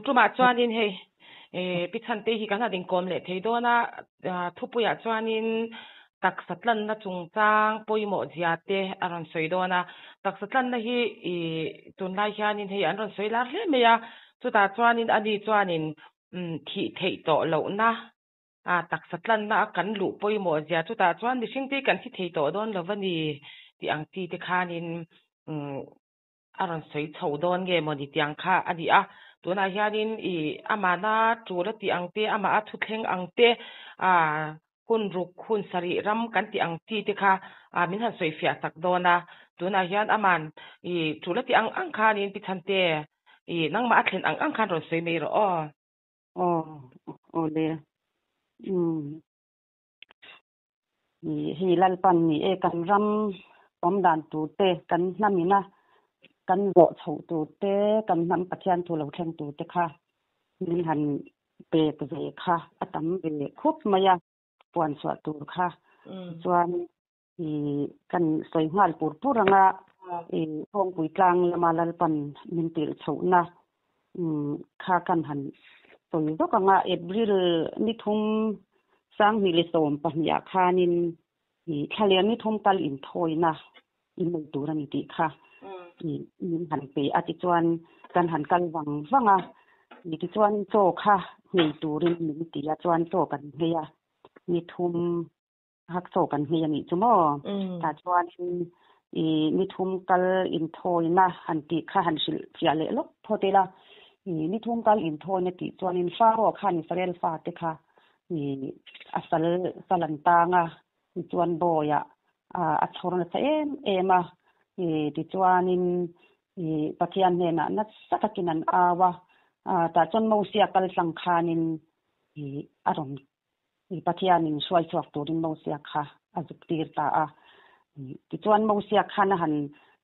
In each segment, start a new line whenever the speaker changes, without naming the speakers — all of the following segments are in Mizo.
tumah chuanin hei Pi Chhantei hi kan han inkawm leh thei dawn a, thupuiah chuanin taksa tlanna chungchang pawimawh zia te a rawn sawi dawn a. Taksa tlanna hi tunlai hianin hei an rawn sawi lar hle mai a, chutah chuanin ani chuanin thih theih tawh lohna A taksa tlanna a kan luh pawimawh zia chutah chuan mihring te hi kan thi thei tawh dawn lo va ni tih ang chi te khanin a rawn sawi chho dawn nge maw ni tiang kha a ni a. Tunah hianin i amahna tul a tih ang te, amah a thuthleng ang te, hun ruk, hun sarih ram kan tih ang chi te kha min han sawi fiah sak dawn a. Tunah hian aman i tul a tih ang ang khanin Pi Chhante i nangmah a thlen ang ang khan rawn sawi mai rawh aw.
Aw, aw le. Umm. I hei Lalpan ni e kan ram awm dan tur te, kan hnam ina kan zawh chhoh tur te, kan hnam Pathian thu lo thleng tur te kha min han pek ve kha a tam ve khup mai a, puan chhuah tur kha. Tichuan i kan sawi nghal pur pur anga i Kawngpui tlang lama Lalpan min tirh chhohna kha kan han sawi zawk anga April ni thum 2022 ah khanin i thlalem ni thum kal inthawina in nei tur a ni tih kha i min han pe a tichuan kan han kal vang vang a i tichuan chaw kha nghei turin min ti a chuan chaw kan nghei a ni thum Hak chaw kan hmei a nih chu maw? Tah chuanin i ni thum kal inthawina han tih kha han hrilh fiah leh lawk phawt ila. I ni thum kal inthawina tih chuanin Faro khan Israel fate kha i a sal sal an tang a, tichuan bawiah a chhawr nasa em em a. I tichuanin i Pathian hnenah nasa takin an au a. Tah chuan Mosia kal tlang khanin i a rawn Pathianin hruai chhuak turin Mosia kha a zuk tir ta a. Tichuan Mosia khan a han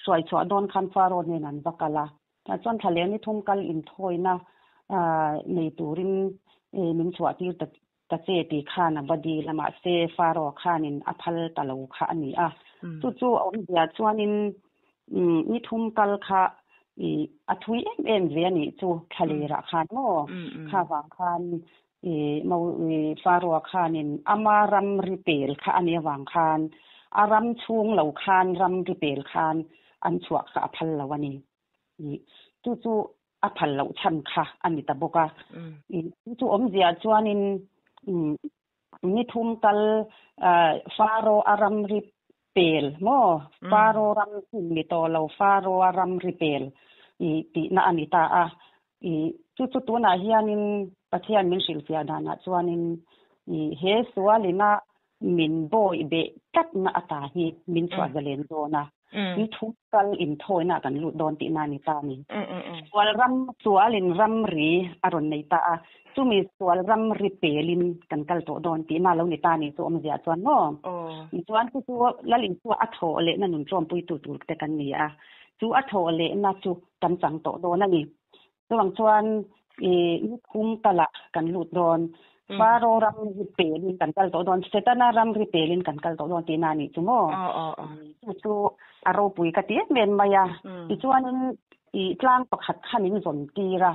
hruai chhuah dawn khan Faro hnenah an va kal a. Tah chuan thlaleng ni thum kal inthawina nei turin min chhuah tir ta che tih khan a va dil a, mahse Faro khanin a phal ta lo kha a ni a. Chu chu a awmzia chuanin ni thum kal kha a thui em em ve a nih chu thlalerah khan maw? Kha vang khan I mo i Faro khanin ama ram ri pel kha a nih avang khan a ram chhung lo khan ram ri pel khan an chhuah kha a phal lo a ni. I chu chu a phal loh chhan kha a ni ta bawk a. I chu chu awmzia chuanin ni thum kal Faro a ram ri pel maw Faro ram chin ni tawh lo Faro a ram ri pel i tihna a ni ta a. I chu chu tunah hianin Pathian min hrilhfiah danah chuanin i he sualina min bawi beh tlatna ata hi min chhuah zalen dawn a, ni thum kal inthawina kan lut dawn tihna a ni ta a ni. Sual ram sualin ramri a rawn nei ta a, chumi sual ramri pelin kan kal tawh dawn tihna a lo ni ta a ni chu awmzia chuan maw? Chuan chu chu Lal Isua a thawh lehna nun tlawmpuitu tur te kan ni a, chu a thawh lehna chu kan chang tawh dawn a ni. Chuvang chuan i ni thum kalah kan lut dawn. Faro ram ri pelin kan kal tawh dawn. Setana ram ri pelin kan kal tawh dawn tihna a nih chu maw? Chu chu a ropui ka ti em em mai a. Tichuanin i tlang pakhat kha min zawn tir a,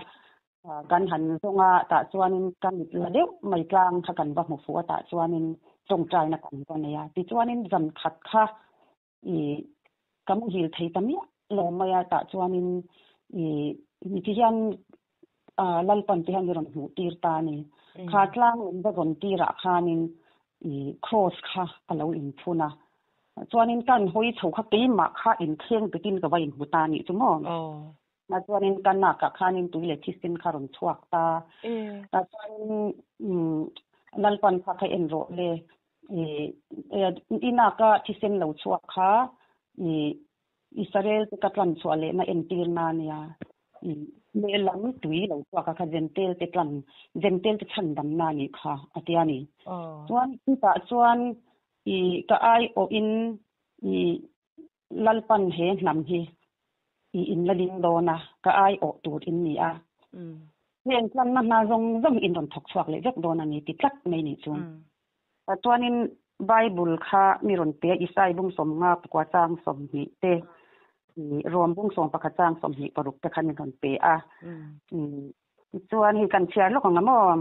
kan han zawng a, tah chuanin ka mit la deuh mai tlang kha kan va hmu fuh a, tah chuanin tawngtaina kan va nei a. Tichuanin zan khat kha I ka muhil thei ta miah lo mai a, tah chuanin i mi hian Lalpan te hian i rawn hmuh tir ta a ni. Kha tlang lam va rawn tirah khanin i cross kha a lo inphun a. Chuanin ka han hawi chho kha keimah kha inthleng bikin ka va inhmu ta a nih chu maw. Tah chuanin ka nakah khanin tui leh thisen kha rawn chhuak ta. Tah chuanin Lalpan kha kha en rawh le. I naka thisen lo chhuak kha i Israel te ka tlan chhuah lehna entir na ania. Lehlam tui lo chhuak a kha Jentail te tlan Jentail te chhandam na anih kha a ti a ni. Chuan chutah chuan i ka aiawhin i Lalpan he hnam hi i in la ding dawn a, ka aiawh tur in ni a. Heng tlanna hna zawng zawng in rawn thawk chhuak leh vek dawn a ni ti tlat mai nih chu. Chuanin Bible kha mi rawn pe a, Isai bung 50 pakua chang 20 te, Rom bung 11 chang 26 te kha min rawn pe a. Tichuan hei kan chhiar lawk ang a maw?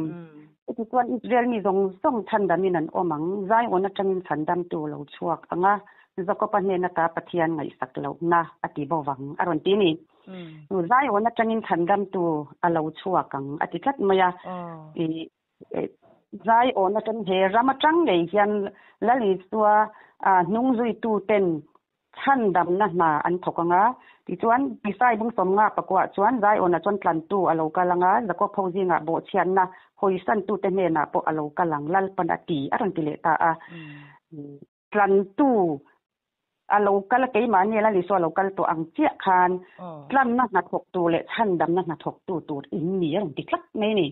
Tichuan Israel mi zawng zawng chhandamin an awm ang, Zion atangin chhandamtu lo chhuak ang a, Jakoba hnen ata Pathian ngaihsak lohna a ti bo vang, a rawn ti a ni. Zion atangin chhandamtu a lo chhuak ang a ti tlat mai a. Zion atang he ram atang ngei hian Lal Isua hnung zuituten Chhandamna hna an thawk ang a, tichuan Isai bung sawmnga pakuah chuan Zion-ah chuan tlantu a lo kal ang a, Jakob ho zingah bawhchhiatna hawisantute hnenah pawh a lo kal ang, Lalpan a ti, a rawn ti leh ta a. Tlantu a lo kal a, keimahni Lal Isua a lo kal tawh ang chiah khan tlanna hna thawktu leh chhandamna hna thawktu tur in ni, a rawn ti tlat mai a ni.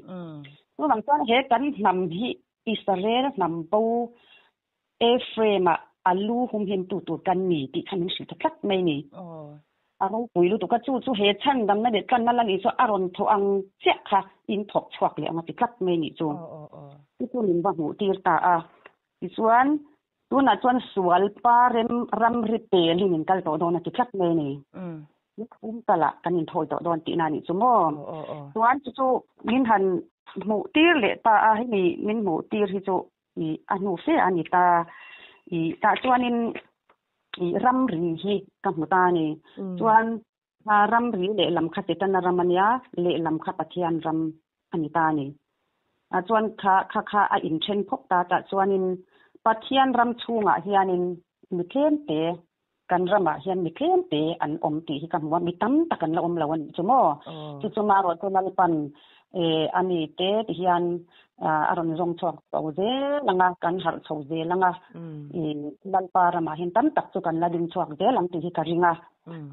Chuvang chuan he kan hnam hi Israel hnam bo Ephraim-ah a lu humhimtu tur kan ni tih kha min hrilh ta tlat mai ni. A ropui lutuk a, chu chu he chhandamna leh tlanna la nih chu a rawn thawh ang chiah kha in thawk chhuak leh ang a ti tlat mai nih chu. Chu chu min va hmuh tir ta a. Tichuan, tunah chuan sual pa rem ramri pel hi min kal tawh dawn a ti tlat mai ni. Ni thum talah kan inthawi tawh dawn tihna nih chu maw? Chuan chu chu min han hmuh tir leh ta a, hemi min hmuh tir hi chu I a hnu fe a ni ta. I tah chuanin i ramri hi ka hmu ta a ni. Chuan ramri lehlam kha Setana ram a nia, lehlam kha Pathian ram a ni ta a ni. Ah chuan kha kha kha a inthen phawk ta. Tah chuanin Pathian ram chhungah hianin mi tlemte kan ramah hian mi tlemte an awm tih hi ka hmu a, mi tam tak an la awm lo a nih chu maw? Chu chu marawh chu Lalpan a ni te ti hian a rawn zawng chhuak chho zel ang a, kan harh chho zel ang a, Lalpa ramah hian tam tak chu kan la ding chhuak zel ang tih hi ka ring a,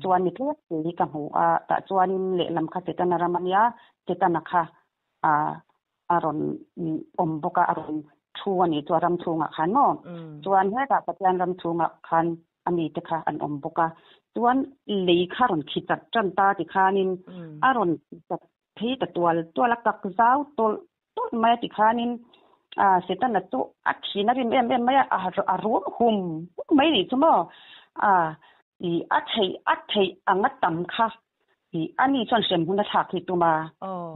chuan mi tlemte hi ka hmu a, tah chuanin lehlam kha Setana ram a nia, Setana kha a rawn awm bawk a, a rawn thu a nih chu a ram chhungah khan maw? Chuan hetah Pathian ram chhungah khan a mite kha an awm bawk a, chuan lei kha rawn khi chat tan ta ti khanin a rawn khi chat phei ta tual tual a, kak zau tawlh tawlh mai a ti khanin Setana chu a thin a rim em em mai a, a rum hum hum mai nih chu maw? A theih a theih ang a tam kha Ih, ani chuan hrem hun a thlak hi tum a,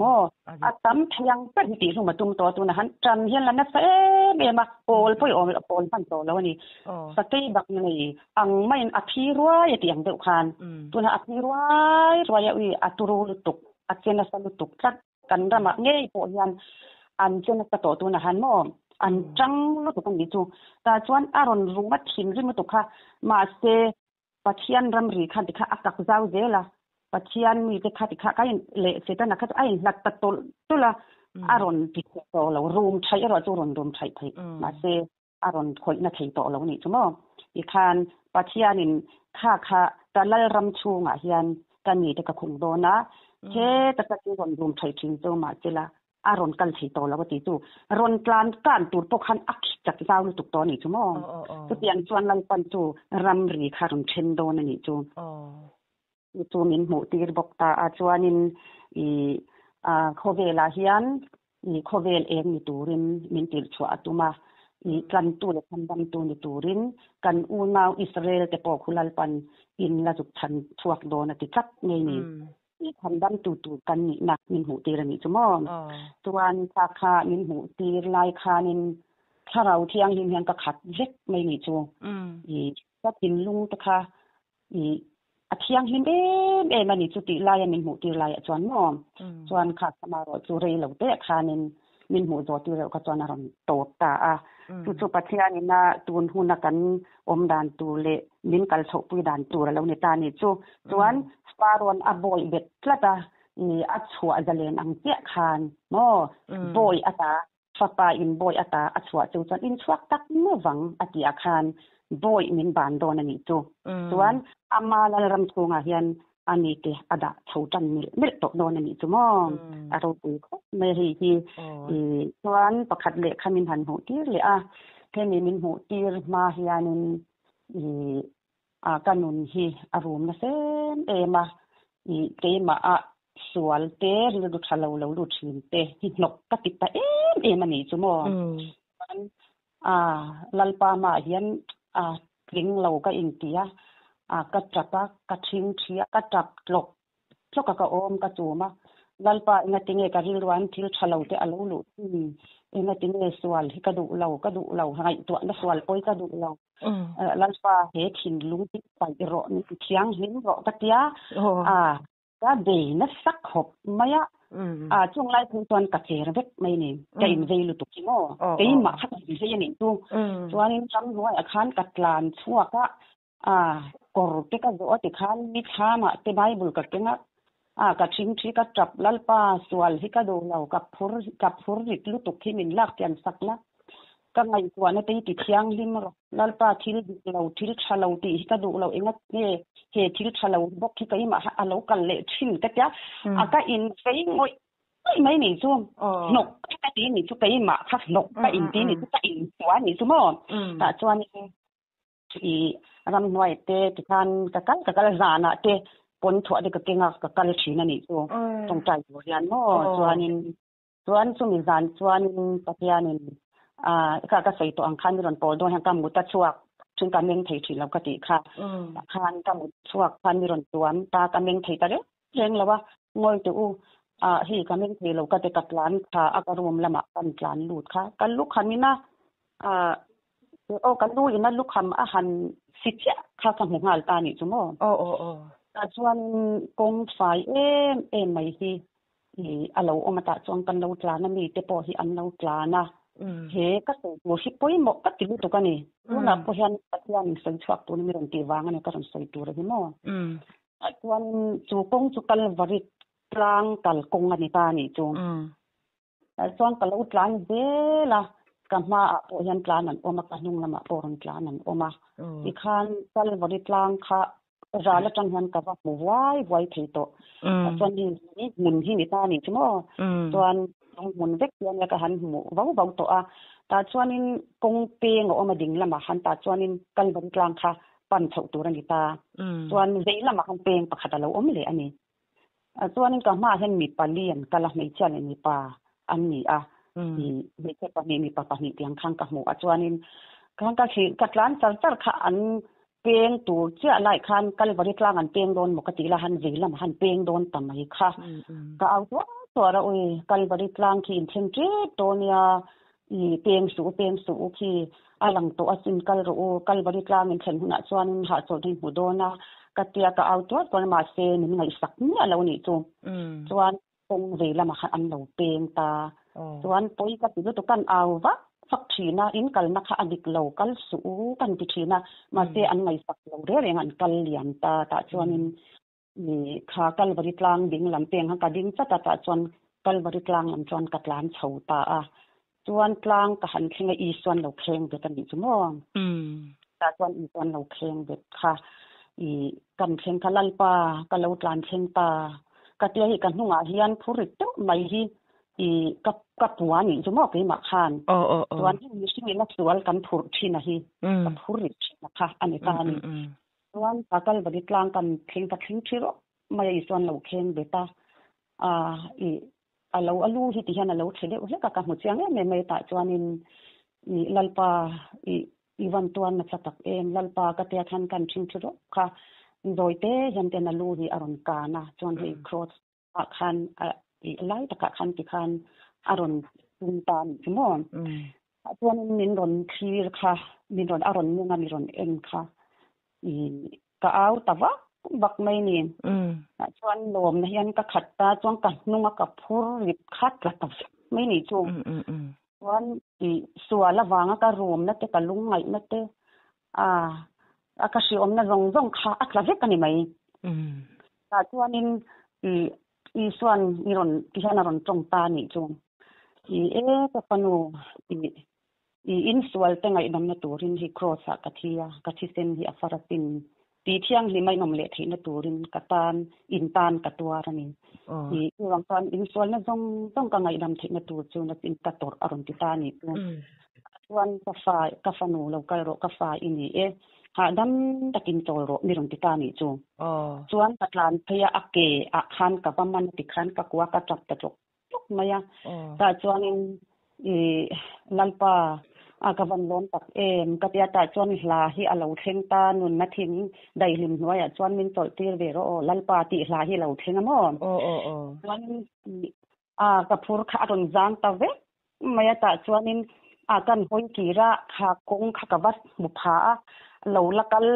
maw? A tam thei ang ber hi tih hlum a tum tawh a, tunah han tan hian la nasa em em a, pawl pawh i awm loh, pawl hman tawh lo a ni. Sakei bak nei ang maiin a thi ruai a tih ang deuh khan, tunah a thi ruai ruai a, ui a turu lutuk, a che nasa lutuk tlat. Kan ramah ngei pawh hian an che nasa tawh tunah han maw? An tang lutuk a nih chu. Tah chuan a rawn rum a thinrim lutuk kha, mahse Pathian ramri kha tikha a kak zau zel a, Pathian mite kha tikha ka in leh Setana kha chu a inhlat ta tawlh tawlh a, a rawn ti thei tawh lo, rum thaih erawh chu rawn rum thaih thei, mahse a rawn khawihna thei tawh lo nih chu maw. Tikhan Pathianin kha kha ka Lalram chhungah hian ka mite ka khung dawn a, heta ka chu rawn rum thaih thin chu mahsela a rawn kal thei tawh lo a ti chu rawn tlan kan tur pawh khan a khi chat zau lutuk tawh a nih chu maw? Chutiang chuan Lalpan chu ramri kha rawn then dawn a nih chu. Chu chu min hmuh tir bawk ta a chuanin i khawvelah hian i khawvel eng ni turin min tirh chhuah a tum a, i tlantu leh chhandamtu ni turin kan unau Israel te pawh khu Lalpan in la zuk chhan chhuak dawn a ti tlat ngei ni. I thandam tu tur kan nihna min hmuh tir a nih chu maw? Chuan kha kha min hmuh tir lai khanin thlarau thianghlim hian ka khat vek mai nih chu. I ka thinlung te kha i a thianghlim em em a ni chu tih laia min hmuh tir laiah chuan maw? Chuan kha kha chu rei lo teh khanin min hmuh zawh tir reuh kha chuan a rawn tawp ta a. Chu chu Pathianin a tun huna kan awm dan tur leh min kal chhohpui dan tur a lo ni ta a nih chu. Chuan Pharaoh a bawi bet tlat a, a chhuah zalen ang chiah khan maw bawi ata fapa in bawi ata a chhuah chu chuan in chhuak tak mawvang a tih ah khan bawi min ban dawn a nih chu. Chuan ama Lalram chhungah hian a ni te a dah chho tan milh milh tawh dawn a nih chu maw? A ropui khawp mai hei hi. Chuan pakhat leh kha min han hmuh tir leh a, hemi min hmuh tir hma hianin i ka nun hi a rum nasa em em a, i keimah a sual te rilru tha lo lo lut thin te hi hnawk ka ti ta em em a nih chu maw? Chuan A, Lalpa mah hian a tling lo ka inti a, a ka tap a, ka thing thi a, ka tap tlawk tlawk a ka awm ka chum a. Lalpa engatinge ka rilru an thil tha lo te a lo luh thin engatinge sual hi ka duh lo ka duh lo ngaihtuahna sual pawi ka duh lo Lalpa he thinlung hi paih rawh min ti thianghlim rawh ka tia a ka bei nasa khawp mai a a chung lai phei chuan ka cher vek mai ni ka invei lutuk hi maw keimah kha ka invei a nih chu chuanin ramhnuaiah khan ka tlan chhuak a a kawr te ka zawh a tikhan mi thlamah te Bible ka keng a a ka thingthi ka tap Lalpa sual hi ka duh lo ka phur ka phur rit lutuk hi min lak pian sak la ka ngaihtuahna te hi ti thianghlim rawh Lalpa thil dik lo thil tha lo tih hi ka duh lo enga nge he thil tha lo bawk hi keimah a lo kal leh thin ka tia a ka in fei ngawih ngawih mai ni chu hnawk ka ti ni chu keimah kha hnawk ka in ti ni chu ka in hua ni chu maw tah chuan i ramhnuai te tikhan ka kal ka kal zanah te pawn thuah te ka keng a ka kal thin a nih chu tawngtai tur hian maw chuanin chuan chumi zan chuanin Pathianin ah ka ka sawi tawh ang khan mi rawn pawl dawn hian ka mut a chhuak thin ka meng thei thin lo ka tih kha khan ka mut chhuak khan mi rawn tuam ta ka meng thei ta reng reng lo a ngawi teh u ah hei ka meng thei lo ka ti ka tlan tha a ka room lamah kan tlan lut kha ka lukham in a ah aw ka lu in a lukham a han si chiah kha ka hmu nghal ta nih chu maw
aw aw aw
tah chuan kawng fai em em mai hi i a lo awm a tah chuan kan lo tlan a mi te pawh hi an lo tlan a he ka sawi tur hi pawimawh ka ti lutuk a ni tunah pawh hian Pathian in sawi chhuak tur mi rawn tih vang a ni ka rawn sawi tur a hi maw tah chuan chu kawng chu Kalvari tlang kal kawng a ni ta a nih chu. Tah chuan ka lo tlan zel a, ka hmaah pawh hian tlan an awm a, ka hnung lamah pawh rawn tlan an awm a. Tikhan Calvary tlang kha ral atang hian ka va hmu vuai vuai thei tawh. Tah chuan hei hmun hi ni ta a nih chu maw? Chuan lung hmun vek hian ka han hmu vau vau tawh a. Tah chuanin kawng peng a awm a ding lamah khan tah chuanin Calvary tlang kha pan chhoh tur a ni ta. Chuan vei lamah khan peng pakhat a lo awm leh a ni. Chuanin ka hmaah hian mipa li an kal a, hmeichhia leh mipa an ni a. Hmeichhia pahnih, mipa pahnih tih ang khan ka hmu a. Chuanin khan ka thli ka tlan char char kha an peng tur chiah lai khan Kalvari tlang an peng dawn maw ka tih la han vei lamah han peng dawn ta mai kha. Ka au tuar tuar a, ui Kalvari tlang khi inthleng tep dawn nia, i peng suh u peng suh u khi a lang tawh asin kal rawh u Kalvari tlang in thlen hunah chuanin hahchawlh hi hmu dawn a ka tia ka au tuar tuar mahse min ngaihsak miah lo nih chu chuan kawng vei lamah khan an lo peng ta chuan pawi ka ti lutuk kan au vak vak thin a in kalna kha a dik lo kal suh u kan ti thin a mahse an ngaihsak lo reng reng an kal liam ta tah chuanin I kha Kalvari tlang ding lam peng kha ka ding chat a, tah chuan Kalvari tlang lam chuan ka tlan chho ta a. Chuan tlang ka han thleng a, Isuan lo kheng bet a nih chu maw? Tah chuan Isuan lo kheng bet kha i kan thleng kha Lalpa ka lo tlan thleng ta. Ka tia hi ka hnungah hian phur rit deuh mai hi i ka ka pua nih chu maw keimah khan. Chuan hei mihring ina sual kan phurh thin a hi ka phur rit thin a kha a ni ta a ni. Chuan ka Kalvari tlang kan thleng ka thleng thi rawh mai a Isuan lo kheng bet a, a i a lo a lu hi ti hian a lo thle deuh hlek a ka hmu chiang em em mai tah chuanin i Lalpa i i van tuar nasa tak em Lalpa ka tia khan kan thleng thi rawh kha zawi te hian ten a lu hi a rawn kan a chuan hei cross ah khan a i lai takah khan tikhan a rawn tum ta a nih chu maw. Chuanin min rawn thlir kha, min rawn a rawn meng a mi rawn en kha i ka au ta vak vak mai ni. Chuan lawmna hian ka khat ta chuan ka hnung a ka phur rip kha tla ta vek mai ni chu. Chuan i sual avanga ka rumna te ka lungngaihna te a ka hriawmna zawng zawng kha a tla vek a ni mai. Tah chuanin i Isuan i rawn ti hian a rawn tawng ta a nih chu. I e ka fanu i i insual te ngaihdamna turin hi cross ah ka thi a, ka thisen hi a far asin. Ti thianghlim a inawm leh theihna turin ka tan in tan ka tuar a ni. I chuvang chuan insualna zawng zawng ka ngaihdam theihna tur chu nakin ka tawrh a rawn ti ta a nih chu. Chuan ka fa ka fanu lo kal rawh ka fa i ni e. Hahdam takin chawl rawh mi rawn ti ta nih chu. Chuan ka tlan phei a, a ke ah khan ka va man ti khan ka kua ka tap ta tlawk tlawk mai a. Tah chuanin i Lalpa A ka van lawm tak em ka tia tah chuan hla hi a lo thleng ta nunna thing daihlim hnuaiah chuan min chawlh tir ve rawh aw Lalpa tih hla hi a lo thleng a maw?
Aw aw aw.
Chuan a ka phur kha a rawn zang ta vek mai a tah chuanin a kan hawi kir a kha kawng kha ka va hmu pha a lo la kal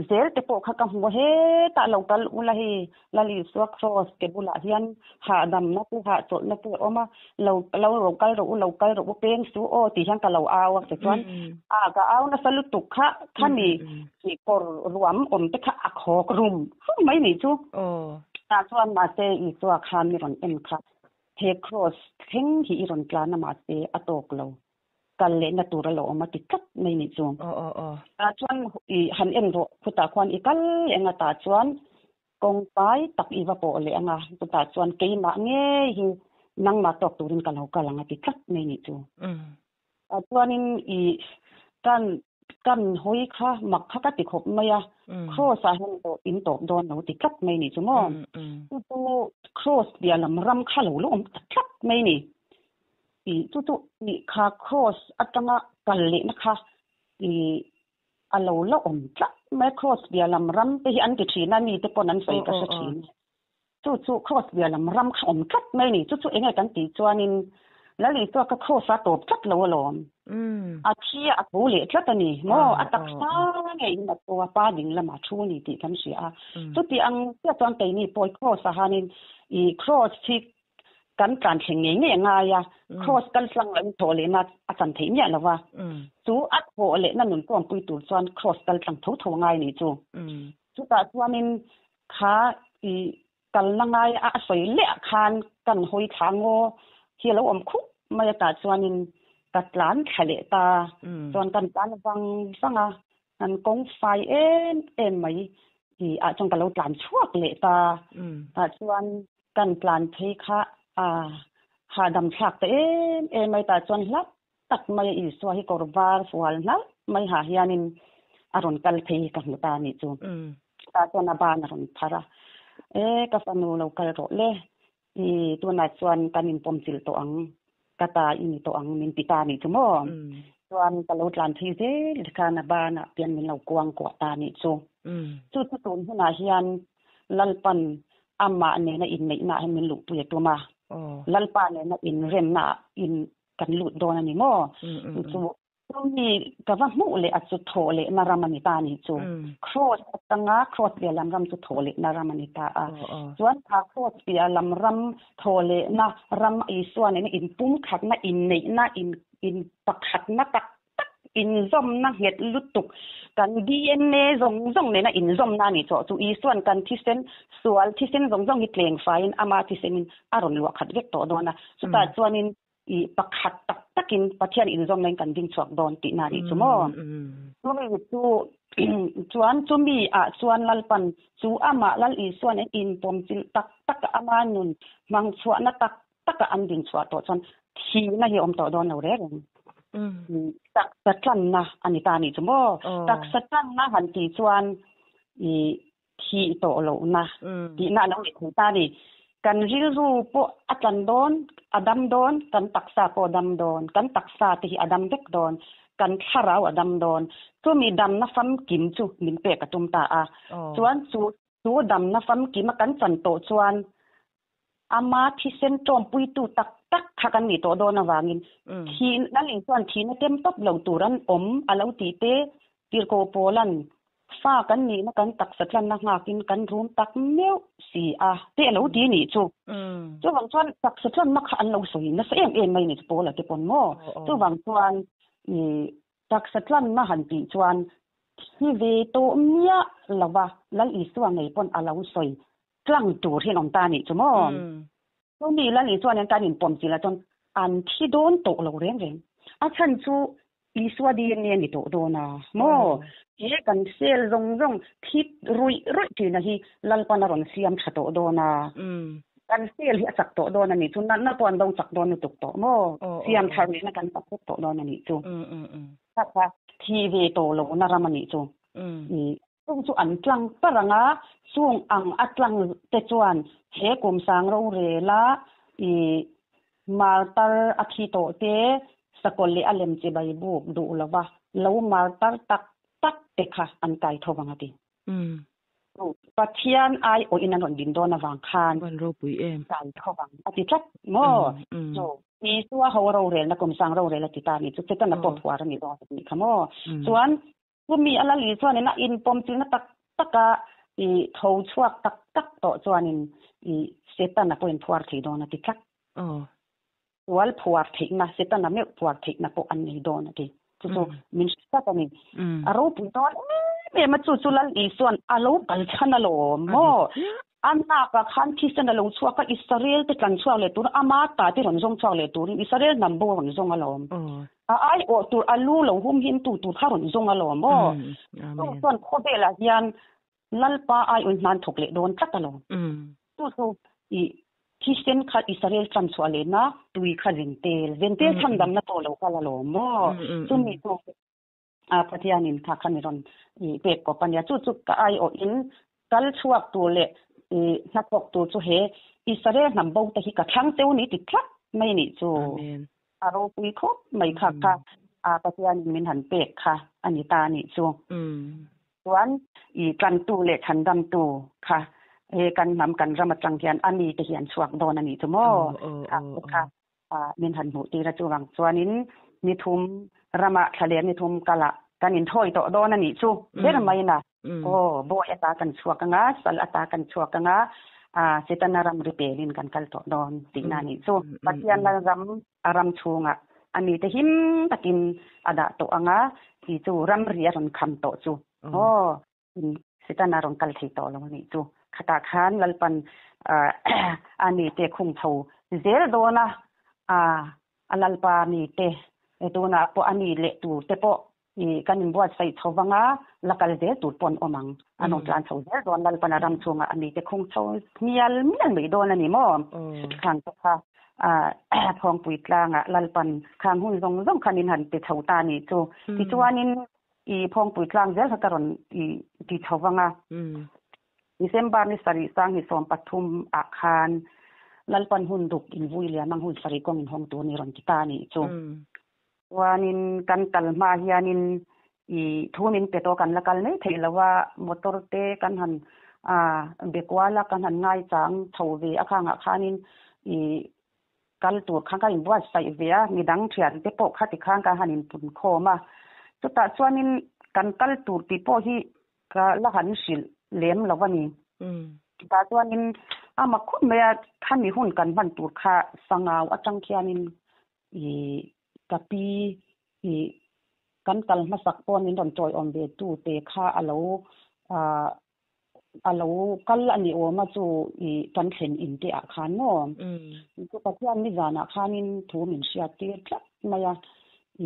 zel te pawh kha ka hmu a hetah lo kal ula hei Lal Isua Kraws ke bulah hian hahdamna te hahchawlhna te a awm a, lo lo lo kal rawh u, lo kal rawh u peng su aw tih hian ka lo au a, tichuan a ka au nasa lutuk kha khami tih kawr ruam awm te kha a khawk rum rum mai nih chu. Tah chuan mahse Isua khan mi rawn en kha he Kraws thleng hi i rawn tlan a mahse a tawk lo. kal lehna tur a lo awm a ti tlat mai nih chu. Tah chuan i han en rawh, khutah khuan i kal leh anga tah chuan kawng pai tak i va pawh leh anga chutah chuan keimah ngei hi nangmah tawk turin ka lo kal ang a ti tlat mai nih chu. Tah chuanin i kan kan hawi kha mak kha ka ti khawp mai a, Kraws ah hian in tawp dawn lo ti tlat mai nih chu maw. Chu chu Kraws piah lam ram kha lo la awm ta tlat mai ni. I chu chu i kha cross atanga kal lehna kha i a lo la awm tlat mai cross bia lam ram te hi an ti thin a mi te pawn an sawi ka hre thin chu chu cross bia lam ram kha awm tlat mai a ni chu chu enge kan tih chuanin Lal Isua kha cross a tawp tlat lo alawm a thi a tho leh tlat a ni maw a taksa ngeiin a tho a pa ding lamah thu a ni tih kan hria a chuti ang chiah chuan keini pawh cross ah hianin i cross hi kan tlan thleng ngei ngei a ngai a, Kraws kal tlang loin thawh lehna a chan theih miah lo va, chu a thawh lehna nun tawngpui tur chuan Kraws kal tlang tho tho a ngai a nih chu. Chutah chuanin kha i kalna ngai a sawi leh ah khan kan hawi thla ngaw hi a lo awm khup mai a tah chuanin ka tlan thla leh ta, chuan kan tlan vang vang a, kan kawng fai em em mai i ah chuan ka lo tlan chhuak leh ta, tah chuan Kan tlan phei kha a hahdam thlak ta em em mai tah chuan hlap tak mai a Isua hi kawr var fual hnalh mai ha hianin a rawn kal phei ka hmu ta anih chu. Tah chuan a ban a rawn phar a, E ka fanu lo kal rawh le, i tunah chuan kan inpawmchilh tawh ang, ka ta i ni tawh ang min ti ta anih chu maw. Chuan ka lo tlan phei zel khan a banah pian min lo kuang kuah ta anih chu. Chu chu tun hunah hian Lalpan amah nena inneihna ah hian min luhpui a tum a, Lalpa nena inremna ah in kan lut dawn a ni maw? Chu chumi ka va hmuh leh a chu thawh lehna ram a ni ta a ni chu. Kraws atanga kraws piah lam ram chu thawh lehna ram a ni ta a. Chuan kha kraws piah lam ram thawh lehna ram Isua nena inpumkhatna, inneihna, in inpakhatna tak tak inzawmna nghet lutuk kan DNA zawng zawng nena inzawmna a nih chawh chu Isuan kan thisen sual thisen zawng zawng hi tleng faiin ama thisenin a rawn luah khat vek tawh dawn a, chutah chuanin i pakhat tak takin Pathian inzawmna in kan ding chhuak dawn tihna a nih chu maw? Chumi chu chuan chumi ah chuan Lalpan chu amah Lal Isuan in inpawmchilh tak tak a ama nun hmang chhuahna tak taka an din chhuah tawh chuan thihna hi a awm tawh dawn lo reng reng. Taksa tanna a ni ta a nih chu maw? Taksa tanna han tih chuan i thih tawh lohna tihna a lo ni thei ta a ni. Kan rilru pawh a tlan dawn, a dam dawn, kan taksa pawh a dam dawn, kan taksa te hi a dam vek dawn, kan thlarau a dam dawn. Chumi damna famkim chu min pek a tum ta a. Chuan chu chu damna famkima kan chan tawh chuan Ama thisen tawmpuitu tak tak kha kan nih tawh dawn avangin thihna leh chuan thihna tem tawp lo tur an awm a lo tih te tirhkoh pawlan fa kan nihna kan taksa tlanna nghakin kan rum tak meuh si a te a lo ti nih chu. Chuvang chuan taksa tlanna kha an lo sawi nasa em em mai ni chu Paula te pawn maw. Chuvang chuan taksa tlanna han tih chuan thi ve tawh miah lova Lal Isua ngei pawn a lo sawi Tlang tur hian awm ta anih chu maw? Chumi Lal Isua nen kan inpawm chilh ah chuan an thi dawn tawh lo reng reng. A chhan chu Isua DNA a ni tawh dawn a maw? He kan cell zawng zawng thi ruih ruih ṭhina hi Lalpan a rawn siam ṭha tawh dawn a. Kan cell hi a chak tawh dawn a nih chu. Natna pawh an do chak dawn lutuk tawh maw? Siam thar lehna kan chak vek tawh dawn a nih chu. Kha kha thi ve tawh lohna ram a nih chu. Chung chu an tlang par ang a, chung ang a tlang te chuan he kum sang rorela i martar a thi tawh te, Sakawlh leh a lem chibai buk duh lova lo martar tak tak te kha an kai tho vang a ti. Pathian ai awhin an rawn din dawn avang khan
Van ropui em.
kai tho vang a ti tlat maw? Chu Isua ho rorelna kum sang rorel a ti ta a nih chu Setana pawh phuar a nih dawn a tih kha maw? Chuan chumi a lal Isuanin a inpawm chilna tak taka i tho chhuak tak tak tawh chuanin i Setana pawhin phuar thei dawn a ti tlat. Sual phuar theihna, Setana meuh phuar theihna pawh an nei dawn a ti. Chu chu min hre tlat a ni. A ropui dawn em em a, chu chu Lal Isua'n a lo kal chhan alawm maw? A nakah khan thisen a lo chhuak a, Israel te tlan chhuak leh turin ama ta te rawn zawng chhuak leh turin Israel hnam bo a rawn zawng alawm. A aiawh tur a lu lo hum him tu tur kha rawn zawng alawm maw? Chu chuan khawvelah hian Lalpa aiawh in hnan thawk leh dawn tlat alawm. Chu chu i thisen kha Israel tlan chhuah lehna tui kha zentel, zentel chhandamna tawh lo kal alawm maw? Chumi chu a Pathianin kha kha ni rawn i pek kawp a nia. Chu chu ka aiawh in kal chhuak tur leh i hnathawk tur chu he Israel hnam bo te hi ka thlang teu ni ti tlat mai nih chu. A ropui khawp mai kha kha a Pathianin min han pek kha a ni ta nih chu. Chuan i tlantu leh chhandamtu kha he kan hnam kan ram atang hian a mite hi an chhuak dawn a nih chu maw? Kha te kha min han hmuh tir a chuvang chuanin ni thum ramah thla leh ni thum kalah kan inthawi tawh dawn a nih chu ber mai na. Aw bawi ata kan chhuak anga sal ata kan chhuak anga Setana ram ri pelin kan kal tawh dawn tihna a nih chu. Pathian ram a ram chhungah a mite him takin a dah tawh anga ti chu ramri a rawn kham tawh chu aw Setana rawn kal thei tawh lo a nih chu. Khatah khan Lalpan a mite khung chho zel dawn a, a Lalpa mite tunah pawh a mi leh tur te pawh I kan inbuatsaih chho vang a, la kal zel tur pawh an awm ang. An rawn tlan chho zel dawn, Lalpan a ram chhungah a mite khung chho mial mial mai dawn a ni maw? Khang te kha Phawngpui tlangah Lalpan khang hun zawng zawng kha min han ti chho ta a nih chu. Tichuanin i Phawngpui tlang zel kha ka rawn i ti chho vang a. December ni sarih sang hi 13 ah khan Lalpan hun duk invui liam ang hun sarih kawng inhawng tur ni rawn ti ta a nih chu. Chuanin kan kal hma hianin i thu min pe tawh kan la kal mai theih lo a, motor te kan han be kual a, kan han ngaichang chho ve a khangah khanin i kal tur khan ka inbuatsaih ve a, midang thian te pawh khati khan ka han inpun khawm a. Chutah chuanin kan kal tur tih pawh hi ka la han hrilh lem lo a ni. Chutah chuanin a mak khawp mai a, khami hun kan hman tur kha sangau atang khianin I ka pi i kan kal hmasak pawn min rawn tawiawm ve tu te kha a lo a lo kal a ni awm a chu i kan thlen in te ah khan maw? Chu Pathian nizanah khanin thu min hriat tir tlat mai a,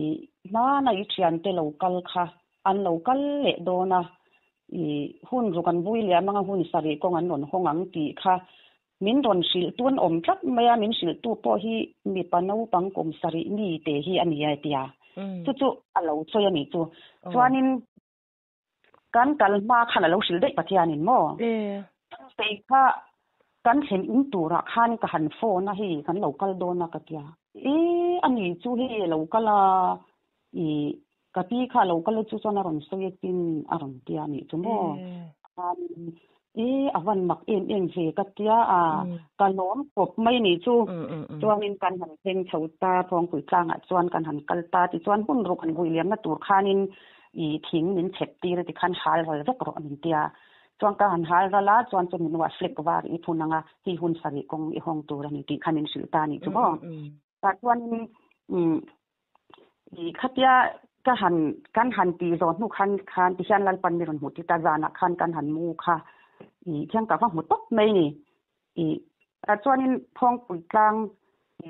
i hmana i thiante lo kal kha an lo kal leh dawn a, i hun ruk an vui liam anga hun sarih kawng an rawn hawng ang tih kha Min rawn hrilh tu an awm tlat mai a, min hrilh tu pawh hi mipa naupang kum sarih mi te hi a ni a tia. Chu chu a lo sawi a nih chu. Chuanin kan kal hma khan a lo hrilh daih Pathianin maw? Kei kha kan thlen in turah khan ka han phone a hei kan lo kal dawn a ka tia. E a ni chu hei a lo kal a, i ka pi kha a lo kal a chu chuan a rawn sawi a tin a rawn tia a nih chu maw? E a van mak em em ve ka tia a, ka lawm khawp mai nih chu. Chuanin kan han thleng chho ta, Phawngpui tlangah chuan kan han kal ta tichuan hun ruk an vui liamna tur khanin i thing min chhep tir a tikhan hal ral vek rawh min tia. Chuan ka han hal ral a, chuan chu min uah flag var i phun anga hi hun sarih kawng i hawng tur a ni tih kha min hrilh ta nih chu maw. Tah chuanin i khatia ka han kan han tih zawh hnu khan khan ti hian Lalpan mi rawn hmuh tir ta zanah khan kan han mu kha i thiang ka va hmu tawp mai ni. I tah chuanin Phawngpui tlang i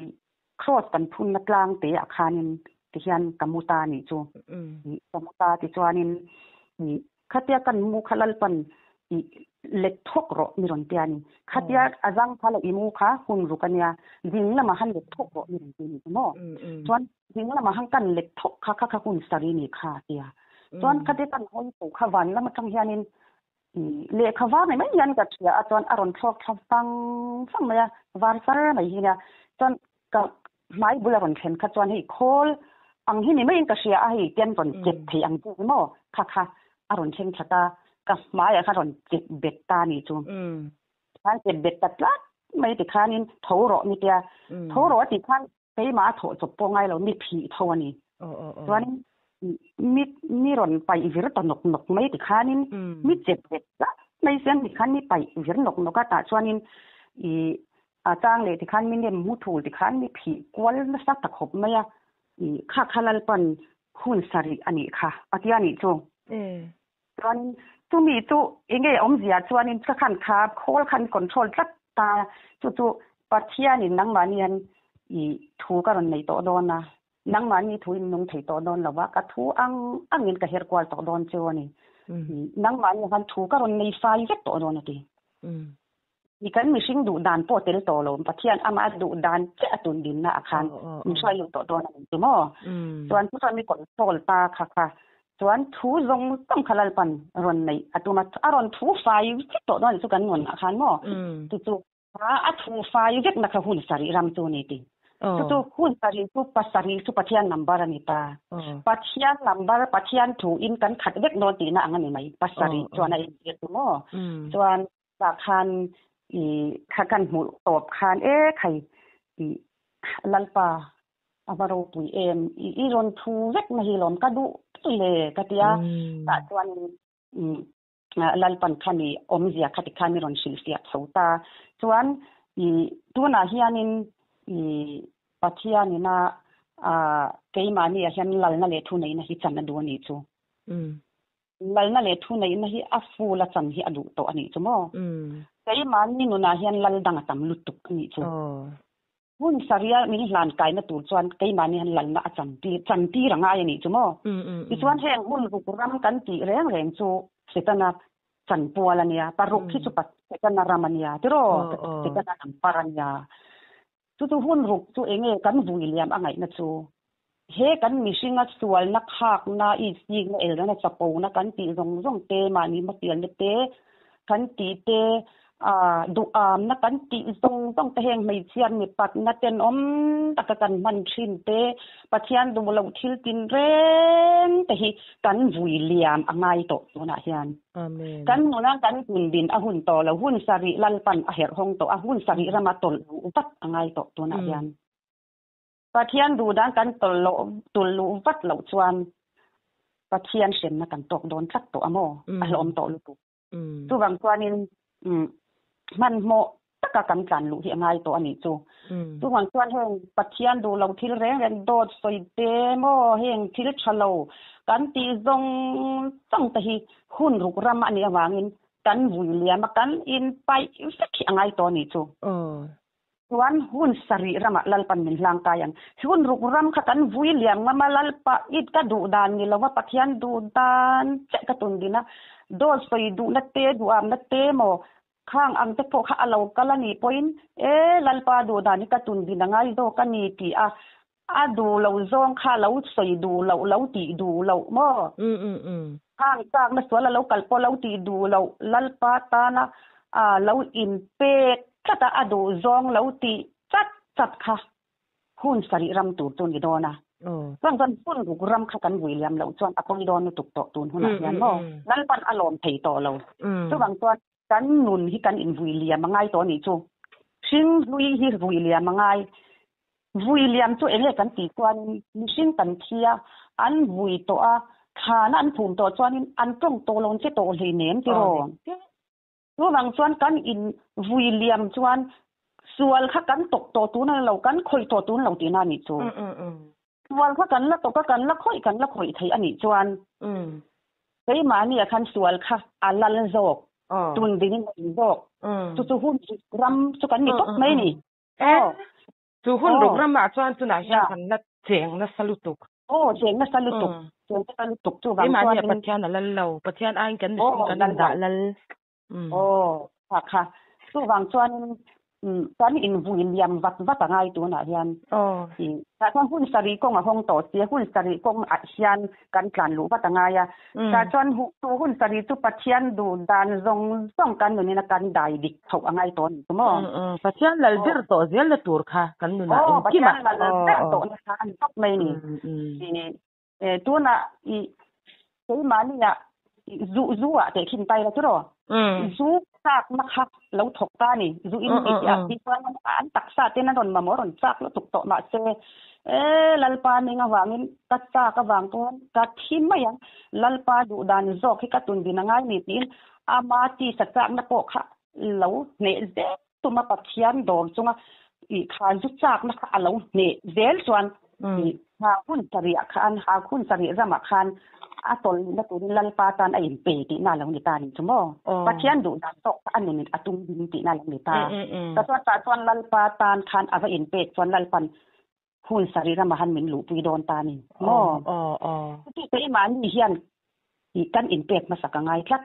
cross kan phunna tlang te ah khanin ti hian ka mu ta nih chu. I ka mu ta tichuanin i Khatia kan mu kha Lalpan i let thawk rawh mi rawn ti a ni. Khatia a zang kha la i mu kha hun ruk a nia, ding lamah han let thawk rawh mi rawn ti a ni chu maw? Chuan ding lamah han kan let thawk kha kha kha hun sari ni kha a ti a. Chuan khatia kan hawi tho kha van lam atang hianin i lehkha var nei mai hian ka hria a, chuan a rawn thlawk thla vang vang mai a, var sar mai hi nia. Chuan ka hmai bula rawn thlen kha chuan hei khawl Ang hi ni maiin ka hria a hei tian rawn chep thei ang chu maw kha kha a rawn thleng that a, ka hmaiah khan rawn chep bet ta a nih chu. Khan chep bet ta tlat mai tikhanin tho rawh ni tia, tho rawh a tih khan keimah a thawh chawp pawh ngai lo mi phih tho a ni. Chuanin mi mi rawn paih vir ta nawk nawk mai tikhanin mi chep bet tlat mai sian tikhan mi paih vir nawk nawk a tah chuanin ih A chang leh tikhan mi nem mu thul tikhan mi phih kual nasa ta khawp mai a, i kha kha Lalpan hun sarih a nih kha a tia nih chu. Chuanin chumi chu enge awmzia chuanin ka khan kha khawl khan control tlat ta, chu chu Pathianin nangmahni hian i thu ka rawn nei tawh dawn a, nangmahni thu in nung thei tawh dawn lo va, ka thu ang angin ka her kual tawh dawn cheu a ni. Nangmahni khan thu ka rawn nei fai vek tawh dawn a ti. I kan mihring duh dan pawh tel tawh lo, Pathian amah duh dan chiah a tun dinna ah khan min hruai lut tawh dawn a ni chu maw? Chuan chu chuan mi control ta kha kha chuan thu zawng zawng kha Lalpan rawn neih a tum a, a rawn thu fai vek tawh dawn a ni chu kan nun ah khan maw? Chu chu a thu fai vek na kha hun sarih ram chu a ni ti. Chu chu hun sarih chu pasarih chu Pathian number a ni ta. Pathian number Pathian thu in kan khat vek dawn tihna ang a ni mai pasarih chuan a inzir chu maw? Chuan Tah khan i kha kan hmuh tawp khan e khai i Lalpa a va ropui em i i rawn thu vek na hi lawm ka duh le ka tia tah chuan Lalpan khan i awmzia kha tikhan i rawn hrilhfiah chho ta chuan i tunah hianin i Pathianina keimahni ah hian lalna leh thuneihna hi chan a duh a nih chu. Lalna leh thuneihna hi a full a chan hi a duh tawh a nih chu maw? Keimahni nunah hian lal dang a tam lutuk a nih chu. Hun saria min hlan kaina tur chuan keimahni hian lalna a chan tir chan tir a ngai a nih chu maw? Tichuan heng hun ruk ram kan tih reng reng chu Setana chanpual a nia, paruk hi chu Setana ram a nia tiraw? Setana lam par a nia. Chu chu hun ruk chu enge kan vui liam a ngaihna chu? He kan mihringa sualna khakna, istikna, elrana, chapona kan tih zawng zawng te, mahni hmasialna te kan tih te, duhamna kan tih zawng zawng te heng hmeichhiat mipatna tenawm taka kan hman thin te, Pathian duh loh thil tinreng te hi kan vui liam a ngai tawh tunah hian. Kan nuna kan tundin a hun tawh lo, hun sarih Lalpan a herh hawng tawh a, hun sarih rama tawlh luh vat a ngai tawh tunah hian. Pathian duhdan kan tawlh loh, tulh luh vat loh chuan Pathian hremna kan tawk dawn tlat tawh a maw? A hlawm tawh lutuk. Chuvang chuanin hmanhmawh taka kan tlan luh hi a ngai tawh a nih chu. Chuvang chuan heng Pathian duh lo thil reng reng dawt sawi te maw heng thil tha lo kan tih zawng zawng te hi hun ruk ram a nih avangin kan vui liam a, kan inpaih vek hi a ngai tawh a nih chu. Chuan hun sarih ramah Lalpan min hlang kai ang. Hun ruk ram kha kan vui liam ngam a, Lalpa i ka duh dan ni lova Pathian duh dan chiah ka tun din a, dawt sawi duhna te, duhamna te maw khang ang te pawh kha a lo kal a nih pawhin e Lalpa duh dan hi ka tun din a ngai zawk a ni tih a, a duh lo zawng kha lo sawi duh loh, lo tih duh loh maw? Khang chakna sual a lo kal pawh lo tih duh loh, Lalpa tana lo inpek tlat a, a duh zawng lo tih chat chat kha hun sarih ram tur chu ni dawn a. Chuan chuan hun ruk ram kha kan vui liam loh chuan a pawi dawn lutuk tawh tun hunah hian maw? Lalpan a lawm thei tawh lo. Chuvang chuan Kan nun hi kan invui liam a ngai tawh a nih chu. Hring hlui hi vui liam a ngai. Vui liam chu enge kan tih chuanin mihring kan thi a, an vui tawh a, thlana an phum tawh chuanin an tawng tawh lo che tawh hlei nem tiraw. Chuvang chuan kan in vui liam chuan sual kha kan tawk tawh tun a lo, kan khawih tawh tun lo tihna a nih chu. Sual kha kan la tawk a, kan la khawih kan la khawih theih a nih chuan keimahni ah khan sual kha a lal zawk, tun dingin a awm zawk. Chu chu hun ruk ram chu kan ni tawp mai a ni.
Aw. Chu hun ruk ramah chuan tunah hian kan la cheng nasa lutuk.
Aw, cheng nasa lutuk. Cheng nasa lutuk chu vang chuan.
Keimahni ah Pathian a lal lo. Pathian aiin kan mihring kan indah lal.
Aw, kha kha. Chuvang chuanin Kan invui liam vat vat a ngai tunah hian. Tah chuan hun sarih kawng a hawng tawh sia, hun sarih kawng ah hian kan tlan luh vat a ngai a. Tah chuan tu hun sarih chu Pathian duh dan zawng zawng kan nunin a kan dai dik chhoh a ngai tawh a ni chu maw?
Pathian lal ber tawh zel na tur kha kan nunah engkim ah.
Pathian lal ber tawh na kha a ni tawp mai a ni. Tunah i keimahni ah zu zu ah teh khin tai la chu raw. Zu chakna kha lo thawk ta a ni. Zu in tih ah hi chuan an taksa ten an rawn mamawh rawn chak lutuk tawh mahse e Lalpa ning avangin ka chak avang pawn ka thi mai ang. Lalpa duh dan zawk hi ka tun din a ngai ni tiin ama tisa chakna pawh kha lo hneh zel tuma Pathian dawr chunga i kha zu chakna kha a lo hneh zel chuan i ha hun sarih khan ha hun sarih ramah khan a tawlhna turin Lalpa tan a inpe tihna a lo ni ta a nih chu maw? Pathian duh dan tawk kha a nunin a tum ding tihna a lo ni ta. Ta chuan tah chuan Lalpa tan khan a va inpek chuan Lalpan hun sarih ramah han min luhpui dawn ta a ni maw? Chuti keimahni hian i kan inpek hmasak a ngai tlat.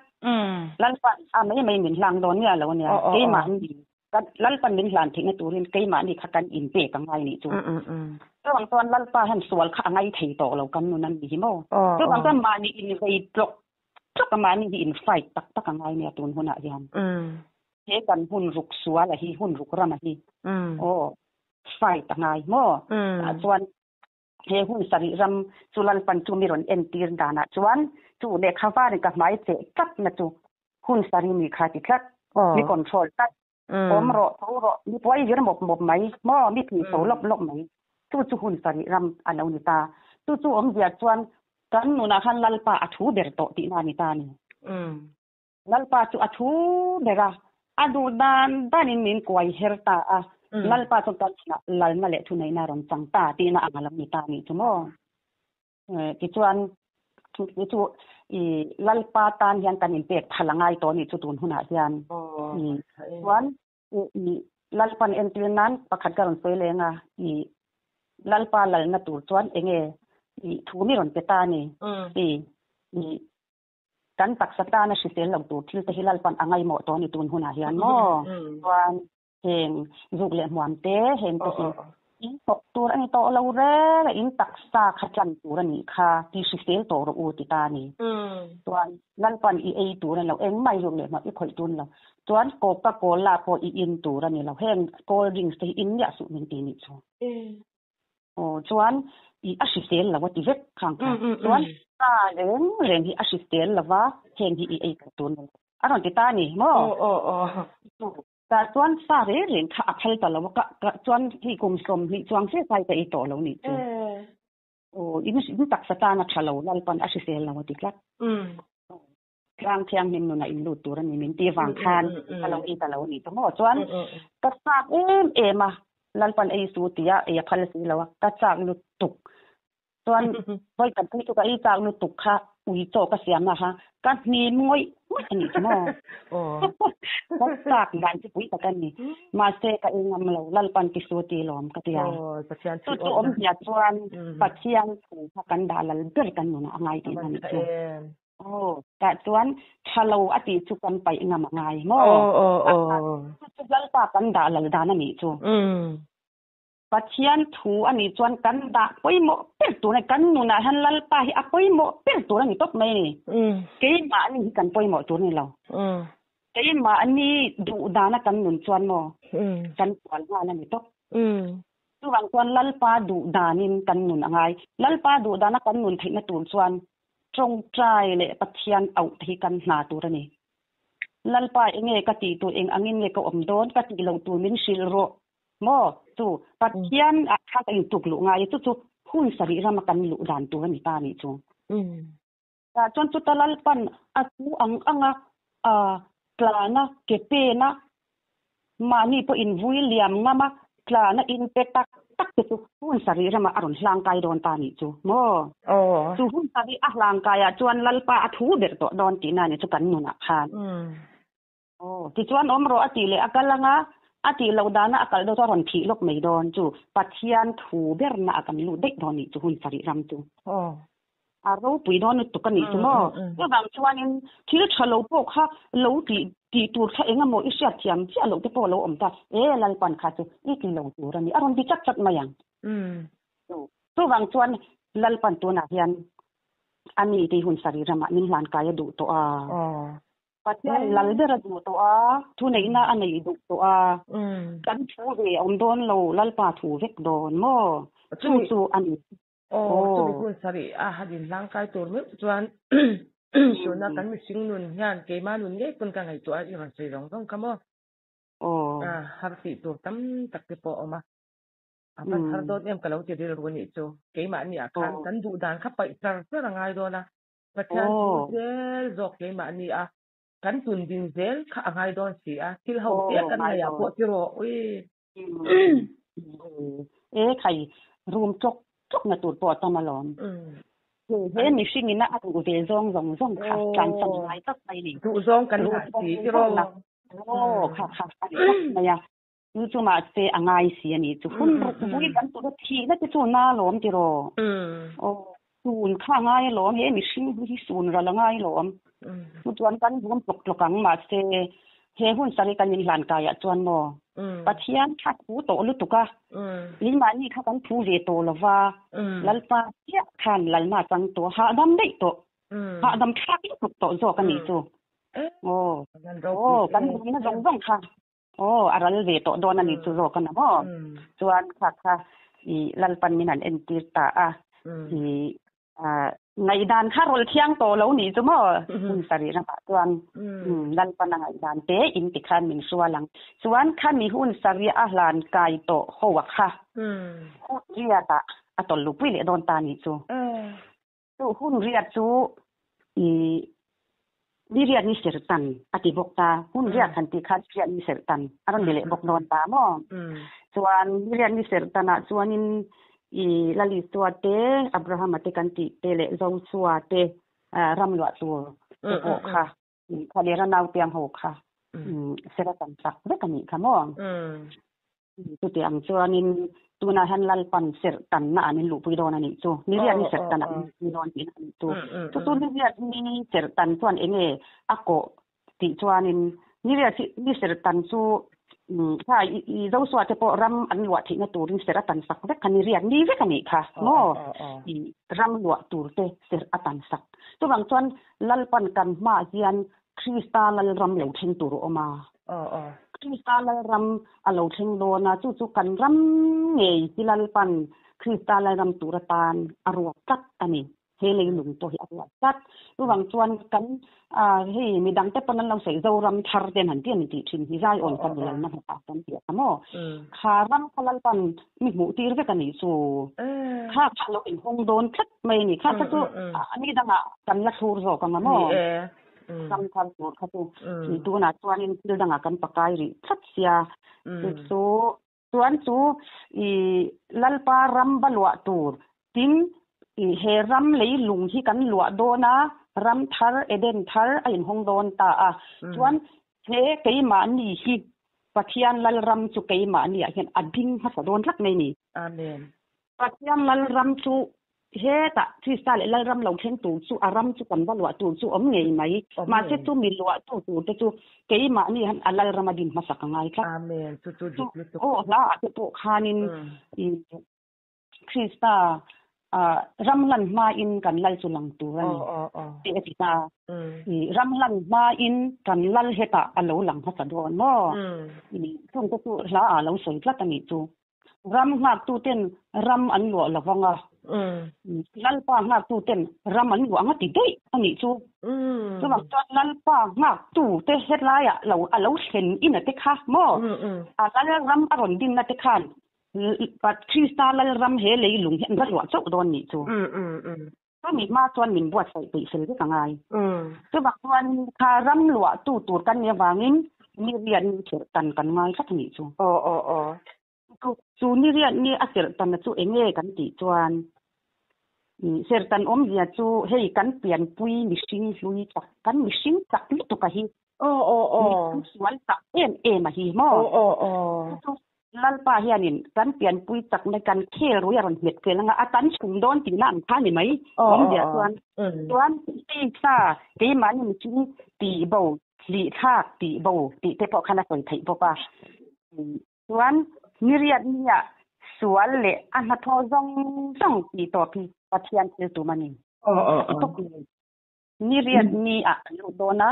Lalpan a mai mai min hlang dawn nge a lo nia? Keimahni kan Lalpan min hlan theihna turin keimahni kha kan inpek a ngai nih chu. Chuvang chuan Lalpa hian sual kha a ngai thei tawh lo kan nun a ni hi maw? Chuvang chuan mahni invei tlawk tlawk a mahni hi in fight tak tak a ngai nia tun hunah hian. He kan hun ruk sual a hi, hun ruk ram a hi. Aw, fight a ngai maw? Tah chuan he hun sarih ram chu Lalpan chu mi rawn entir danah chuan chu lehkha varin ka hmai cheh tlatna chu hun sarih mi kha ti tlat, mi control tlat, awm rawh, tho rawh, mi puai vir mawp mawp mai maw, mi phih chho lawp lawp mai, chu chu hun sarih ram a lo ni ta. Chu chu awmzia chuan kan nunah khan Lalpa a thu ber tawh tihna a ni ta a ni. Lalpa chu a thu ber a, a duh dan danin min kuai her ta a, Lalpa chuan kan chungah lalna leh thuneihna a rawn chang ta tihna ang a lo ni ta a nih chu maw? Tichuan, chu chu i Lalpa tan hian kan inpek phal a ngai tawh a nih chu tun hunah hian. Chuan i Lalpan entir nan pakhat ka rawn sawi leng a, i Lalpa lalna tur chuan enge i thu mi rawn pe ta a ni. I Kan taksa tana hrisel lo tur thil te hi Lalpan a ngaimawh tawh a ni tun hunah hian maw? Chuan heng zuk leh hmuam te heng te hi in thawk tur a ni tawh lo reng a, in taksa kha tlan tur a nih kha ti hrisel tawh rawh u ti ta a ni. Chuan Lalpan i ei tur a ni lo, engmah i zuk leh hmuam i khawih tur a ni lo. Chuan Coca Cola pawh i in tur a ni lo, heng cold drinks te hi in miah suh min ti nih chu. Aw chuan i a hrisel lo a ti vek khang kha. Chuan pa reng reng hi a hrisel lo va, heng hi i ei tawh tur ni lo. A rawn ti ta a ni maw? Tah chuan sa reng reng kha a phal ta lo a, ka ka chuan hei kum 20 chuang fe sai ka ei tawh lo nih chu. Aw in in taksa tan a tha lo, Lalpan a hrisel lo a ti tlat. Tlang thianghlim nunah in lut tur a ni min tih vang khan ka lo ei ta lo a nih chu maw? Chuan ka chak em em a, Lalpan ei su tia ei a phal si lo a, ka chak lutuk. Chuan vawi khat phei chu ka ei chak lutuk kha ui chaw ka siam a ha, ka hnim ngawih ngawih a nih chu maw? Ka chak dan chu pui tak a ni. Mahse ka ei ngam lo, Lalpan ti su ti lawm ka ti a. Chu chu awmzia chuan Pathian thu kha kan dah lal ber kan nunah a ngai tihna a nih chu. Aw, tah chuan tha lo a tih chu kan paih ngam a ngai maw? Chu chu Lalpa kan dah lal dan a nih chu. Pathian thu a nih chuan kan dah pawimawh ber tur a ni. Kan nunah hian Lalpa hi a pawimawh ber tur a ni tawp mai a ni. Keimahni hi kan pawimawh tur a ni lo. Keimahni duh dana kan nun chuan maw kan sual nghal a ni tawp. Chuvang chuan Lalpa duh danin kan nun a ngai. Lalpa duh dana kan nun theihna tur chuan Tawngtai leh Pathian auh te hi kan hna tur a ni. Lalpa enge ka tih tur eng angin nge ka awm dawn ka tih loh tur min hrilh rawh maw? Chu Pathian ah kha ka intuk luh ngai a chu chu hun sarih rama kan luh dan tur a ni ta nih chu. Tah chuan chuta Lalpan a thu ang anga tlana ke pena Mahni pawh invui liam ngam a, tlana inpe tak tak te chu hun sarih ramah a rawn hlangkai dawn ta nih chu maw? Chu hun sarih a hlangkaiah chuan Lalpa a thu ber tawh dawn tihna nih chu kan nunah khan. Aw, tichuan awm rawh a tih leh a kal anga, a tih loh dana a kalh dawn chu a rawn thih lawk mai dawn chu Pathian thu berna ah kan lut daih dawn nih chu hun sarih ram chu. A ropui dawn lutuk a nih chu maw? Chuvang chuanin thil tha lo pawh kha lo tih. Tih tur kha eng emaw i hriat thiam chiah loh te pawh a lo awm ta, E Lalpan kha chu i ti lo tur a ni, a rawn ti chat chat mai ang. Chuvang chuan Lalpan tunah hian a mi tih hun sarih ramah min hlan kai a duh tawh a. Pathian lal ber a duh tawh a, thuneihna a nei duh tawh a. Kan thu ve a awm dawn lo, Lalpa thu vek dawn maw? Chu chu a ni.
Aw, chumi hun sarih a han inhlangkai tur meuh chuan tuna kan mihring nun hian keimah nun ngei pawn ka ngaihtuah a, i rawn sawi zawng zawng kha maw? A har tih tur tam tak te pawh a awm a, a van har dawn em ka lo ti rilru a nih chu. Keimahni ah khan kan duh dan kha paih char char a ngai dawn a, Pathian thu zel zawk keimahni a kan tun din zel kha a ngai dawn si a, thil ho te kan ngaihah pawh tiraw ui.
E khai room tlawk tlawk na tur pawh a tam alawm. He mihring ina a duh ve zawng zawng zawng kha tlan cham ngai tak mai ni.
Duh zawng kan ngah si tiraw.
Aw kha kha a ni tak mai a. Chu chu mahse a ngai si a ni chu. Hun ruk vui kan tur a thihna te chu na alawm tiraw. Aw sun kha a ngai alawm he mihring hi sun ral a ngai alawm. Chu chuan kan bum tlawk tlawk ang mahse he hun sarih kan inhlan kaiah chuan maw Pathian kha thu tawh lutuk a, keimahni kha kan thu ve tawh lo va, Lalpa chiah khan lalna chang tawh hahdam daih tawh, hahdam thlak lutuk tawh zawk a nih chu. Aw, aw kan buaina zawng zawng kha Aw, a ral ve tawh dawn a ni chu zawk a na maw? Chuan kha kha i Lalpan min han entir ta a, i ngaihdan kha rawl thiang tawh lo nih chu maw? Hun sarih ramah chuan Lalpan a ngaihdan te in ti khan min hrual ang. Chuan khami hun sarih a hlan kai tawh ho a kha hun riatah a tawlh luhpui leh dawn ta nih chu. Chu hun riat chu i ni riat ni ser tan a ti bawk ta. Hun riat han tih khan riat ni ser tan a rawn ni leh bawk dawn ta maw? Chuan ni riat ni ser tanah chuanin i Lalisua te, Abrahama te kan tih te leh Josua te ram luah tur te pawh kha Khalera nautiang ho kha sera tam tak vek a nih kha maw? Chuti ang chuanin tunah hian Lalpan serh tanna an inluhpui dawn a nih chu. Ni riat ni serh tan an inluhpui dawn tihna a nih chu. Chu chu ni riat ni serh tan chuan eng nge a kawh tih chuanin ni riat hi ni serh tan chu kha i Joshua te pawh ram an luah theihna turin serh a tan sak vek kha ni riat ni vek a nih kha maw? I ram luah tur te serh a tan sak. Chuvang chuan Lalpan kan hmaah hian Krista Lalram lo thleng tur a awm a. Krista Lalram a lo thleng dawn a, chu chu kan ram ngei hi Lalpan Krista Lalram tur atan a ruat tlat a ni. He leilung pawh hi a ruat tlat. Chuvang chuan kan hei midang te pawn an lo sawi Zoram thar te an han ti a ni tih thin hi Zion kan lalna hmasa kan ti a kha maw? Kha ram kha Lalpan mi hmuh tir vek a nih chu. Kha kha a lo inhawng dawn tlat mai a ni. Kha kha chu ni dangah kan la thlur zawk ang a maw? Ram thar tur kha chu tunah chuanin thil dangah kan pakai rih tlat sia. Chu chu chuan chu i Lalpa ram va luah tur tin i he ram leilung hi kan luah dawn a, ram thar Eden thar a inhawng dawn ta a. Chuan he keimahni hi Pathian Lalram chu keimahniah hian a ding hmasa dawn tlat mai ni.
Amen.
Pathian Lalram chu hetah Krista leh Lalram lo thleng tur chu a ram chu kan va luah tur chu awm ngei mai. Mahse chu mi luahtu tur te chu keimahni hian a Lalram a din hmasak a ngai tlat.
Amen. Chu chu dik lutuk.
Aw hlaah te pawh khanin Krista ram lan hmain kan lal chu lang tur a ni tih a ti ta. Ram lan hmain kan lal hetah a lo lang hmasa dawn maw? Chungte chu hla ah lo sawi tlat a nih chu. Ram nghaktuten ram an luah lo vang a, Lalpa nghaktuten ram an luah ang a ti daih a nih chu. Chuvang chuan Lalpa nghaktute hetlaiah a lo thlen ina te kha maw? A lal ram a rawn dinna te khan Krista Lalram he leilung hi an va luah chauh dawn nih chu. Chumi hma chuan min buatsaih peih fel vek a ngai. Chuvang chuan kha ram luahtu tur kan nih avangin ni riat ni serh tan kan ngai tlat a nih chu. Chu ni riat ni a serh tan chu eng nge kan tih chuan serh tan awmzia chu hei kan pianpui mihring hlui tak kan mihring chak lutuk a hi. Mihring sual chak em em a hi maw? Chu Lalpa hianin kan pianpui chakna kan khel rui a rawn hmet fel anga a tan chhum dawn tihna ang kha ni mai. Awmzia chuan chuan tisa keimahni mihring tih bo Hlih thlak tih bo tih te pawh khan a sawi theih bawk a. Chuan ni riat nia sual leh a hnathawh zawng zawng tih tawp hi Pathian thil tum a ni. A ti tawp mai. Ni riat ni ah kan lut dawn a,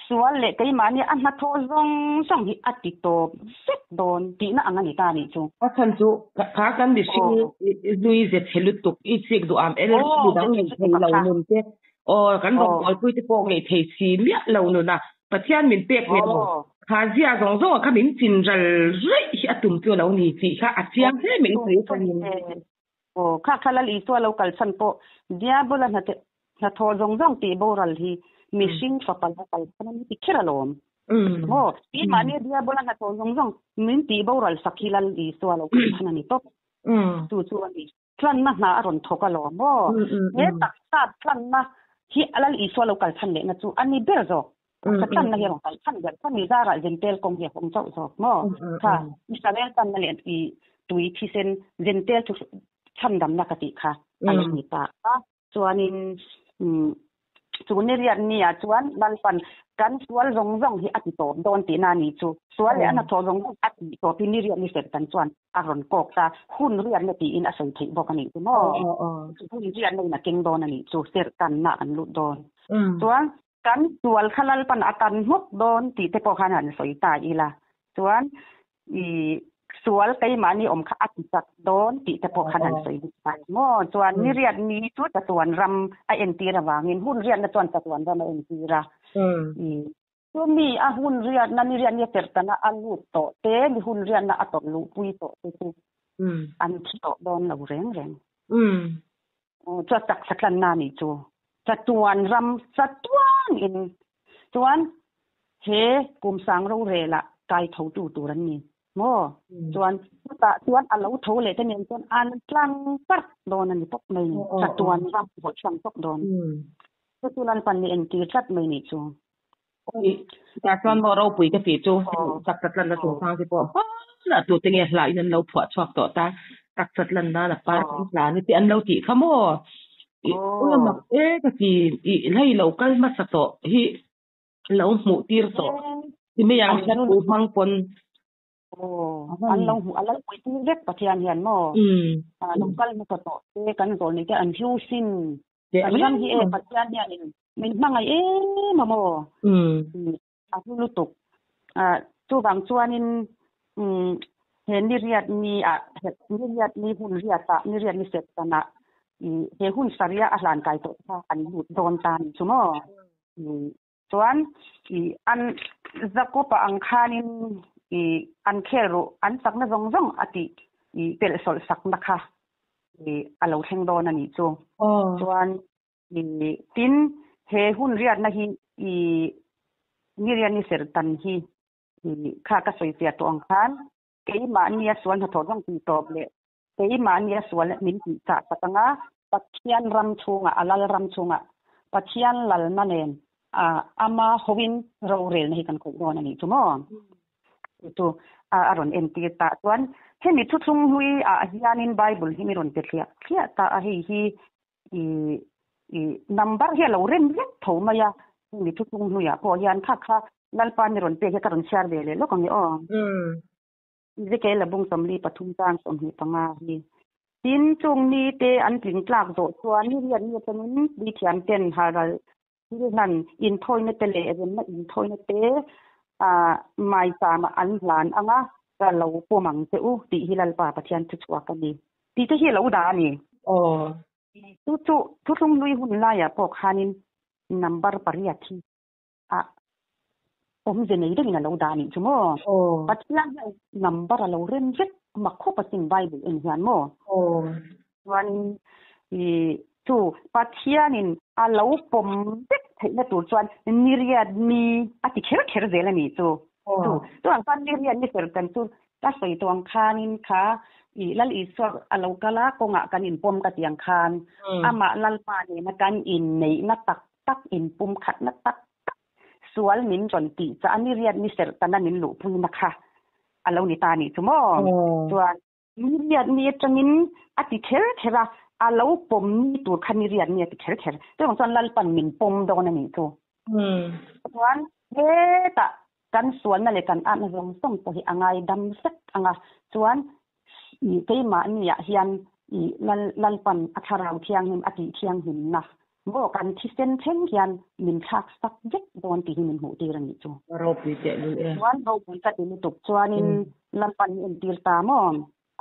sual leh keimahni a hnathawh zawng zawng hi a ti tawp vek dawn tihna ang a ni ta nih chu.
A chhan chu kha kan mihring hlui ze chhe lutuk i chik duh am el midang ngei thei lo nun te aw kan rawngbawlpui te pawh ngei thei si miah lo nun a Pathian min pek ve lo kha zia zawng zawng ah kha min chin ral raih hi a tum chu a lo ni tih kha a chiang hle mai sawi atangin.
Aw kha kha Lal Isua lo kal chhan pawh Diabola hnate Hnathawh zawng zawng tih boral hi mihring fapa la kal chhan a ni ti kher alawm. Maw? Keimahni Diabola hnathawh zawng zawng min tih boral sak hi Lal Isua lo kal chhan a ni tawp. Chu chu a ni. Tlanna hna a rawn thawk alawm maw? He taksa tlanna hi Lal Isua lo kal chhan lehna chu a ni ber zawk. Taksa tlanna hi a rawn kal chhan ber. Khami zarah Zentel kawng hi a hawng chauh zawk maw? Kha Israel tlanna leh i tui thisen Zentel chu chhandamna ka tih kha a lo ni ta a. Chuanin chu ni riat nia chuan Lalpan kan sual zawng zawng hi a ti tawp dawn tihna a ni chu. Sual leh a hnathawh zawng zawng a ti tawp hi ni riat ni serh tan chuan a rawn kawk ta. Hun riatna tiin a sawi theih bawk a nih chu maw? Hun riatna in a keng dawn a nih chu, serh tanna kan lut dawn. Chuan kan sual kha Lalpan a tan hmawk dawn tih te pawh khan han sawi ta ila. Chuan i sual keimahni awm kha a ti chak dawn tih te pawh khan han sawi bik ta maw? Chuan ni riat ni chu chatuan ram a entir avangin hun riatna chuan chatuan ram a entir a. I chumi a hun riatna ni riat ni a chertana a lut tawh te, ni hun riatna a tawrh luhpui tawh te chu an thi tawh dawn lo reng reng. Chuan taksa tlanna a nih chu. Chatuan ram chatuan in chuan he kum sang rorel ah kai tho tu tur an ni maw? Chuan chutah chuan a lo tho leh te nen chuan an tlang parh dawn a ni tawp mai ni. Chatuan ram pawh tlang tawp dawn. Chu chu Lalpan ni entir tlat mai nih chu.
Chutah chuan maw ropui ka tih chu taksa tlanna chungchang te pawh hmanah tute nge hlain an lo phuah chhuak tawh ta taksa tlan nan a par kan tlan e tih an lo tih kha maw i mak e ka ti i hei lo kal hmasa tawh hi lo hmuh tir tawh ti mai ang hla thu hmang pawn
an lo hmuh a lo pui tir vek Pathian hian maw lo kal hmasa tawh te kan zawl nei te an hlu sin Kan ram hi e Pathian hianin min hmangaih em a maw? A hlu lutuk. Chuvang chuanin he ni riat ni ah ni riat ni hun riat ah ni riat ni set tan ah he hun saria a hlan kai tawh kha an lut dawn ta ni chu maw? Chuan an Jakob-a ang khanin an khel ruh an chakna zawng zawng a tih pelh sawlh sakna kha a lo thleng dawn a nih chu. Chuan tin he hun riatna hi ni riat ni serh tan hi kha ka sawi fiah tawh ang khan keimahnia sual hnathawh zawng tih tawp leh Keimahni a sual min tih chah tak anga Pathian ram chhungah, a lal ram chhungah Pathian lalna nen ama hoin rorelna hi kan khawih dawn a nih chu maw? Chu chu a rawn entir ta chuan hemi thuthlung hlui ah hianin Bible hi mi rawn pe thliah thliah ta a, hei hi i i number hi a lo rem vek tho mai a, hemi thuthlung hlui ah pawh hian kha kha Lalpa mi rawn pek hi ka rawn chhiar ve leh lawk ang e aw. Ezekiel a bung 43 chang 25 hi. Tin, chung mi te an tling tlak zawh chuan ni riat ni atangin puithiam ten halral thil hlan inthawina te leh remna inthawina te maicham ah an hlan ang a, ka lo pawm ang che u tih hi Lalpa Pathian thuchhuak a ni. Tih te hi a lo dah a ni. Chu chu thuthlung hlui hun laiah pawh khanin number pariat hi a awmze nei deuhin a lo dah anih chu maw? Pathian hian number a lo rem vek mak khawp asin Bible en hian maw? Chuanin i chu Pathianin a lo pawm vek theihna tur chuan ni riat ni a ti kher kher zel anih chu. Chu chuan khan ni riat ni ser kan chu ka sawi tawh ang khanin kha i Lal Isua a lo kal a kawngah kan inpawm ka tih ang khan amah Lalpa nena kan inneihna tak tak inpum khatna tak tak sual min rawn tih chah a ni riat ni serh tana min luhpuina kha a lo ni ta nih chu maw? Chuan ni riat ni atangin a ti kher kher a, a lo pawm ni tur kha ni riat ni a ti kher kher. Chuvang chuan Lalpan min pawm dawn a nih chu. Chuan Hetah kan sualna leh kan atna zawng zawng pawh hi a ngaidam vek ang a, chuan i keimahniah hian i Lal Lalpan a thlarau thianghlim a tih thianghlimna maw kan thisen thleng hian min thlak sak vek dawn tih hi min hmuh tir a nih chu.
Ka ropui teh lul e.
Chuan ropui ka ti lutuk chuanin Lalpan hi entir ta maw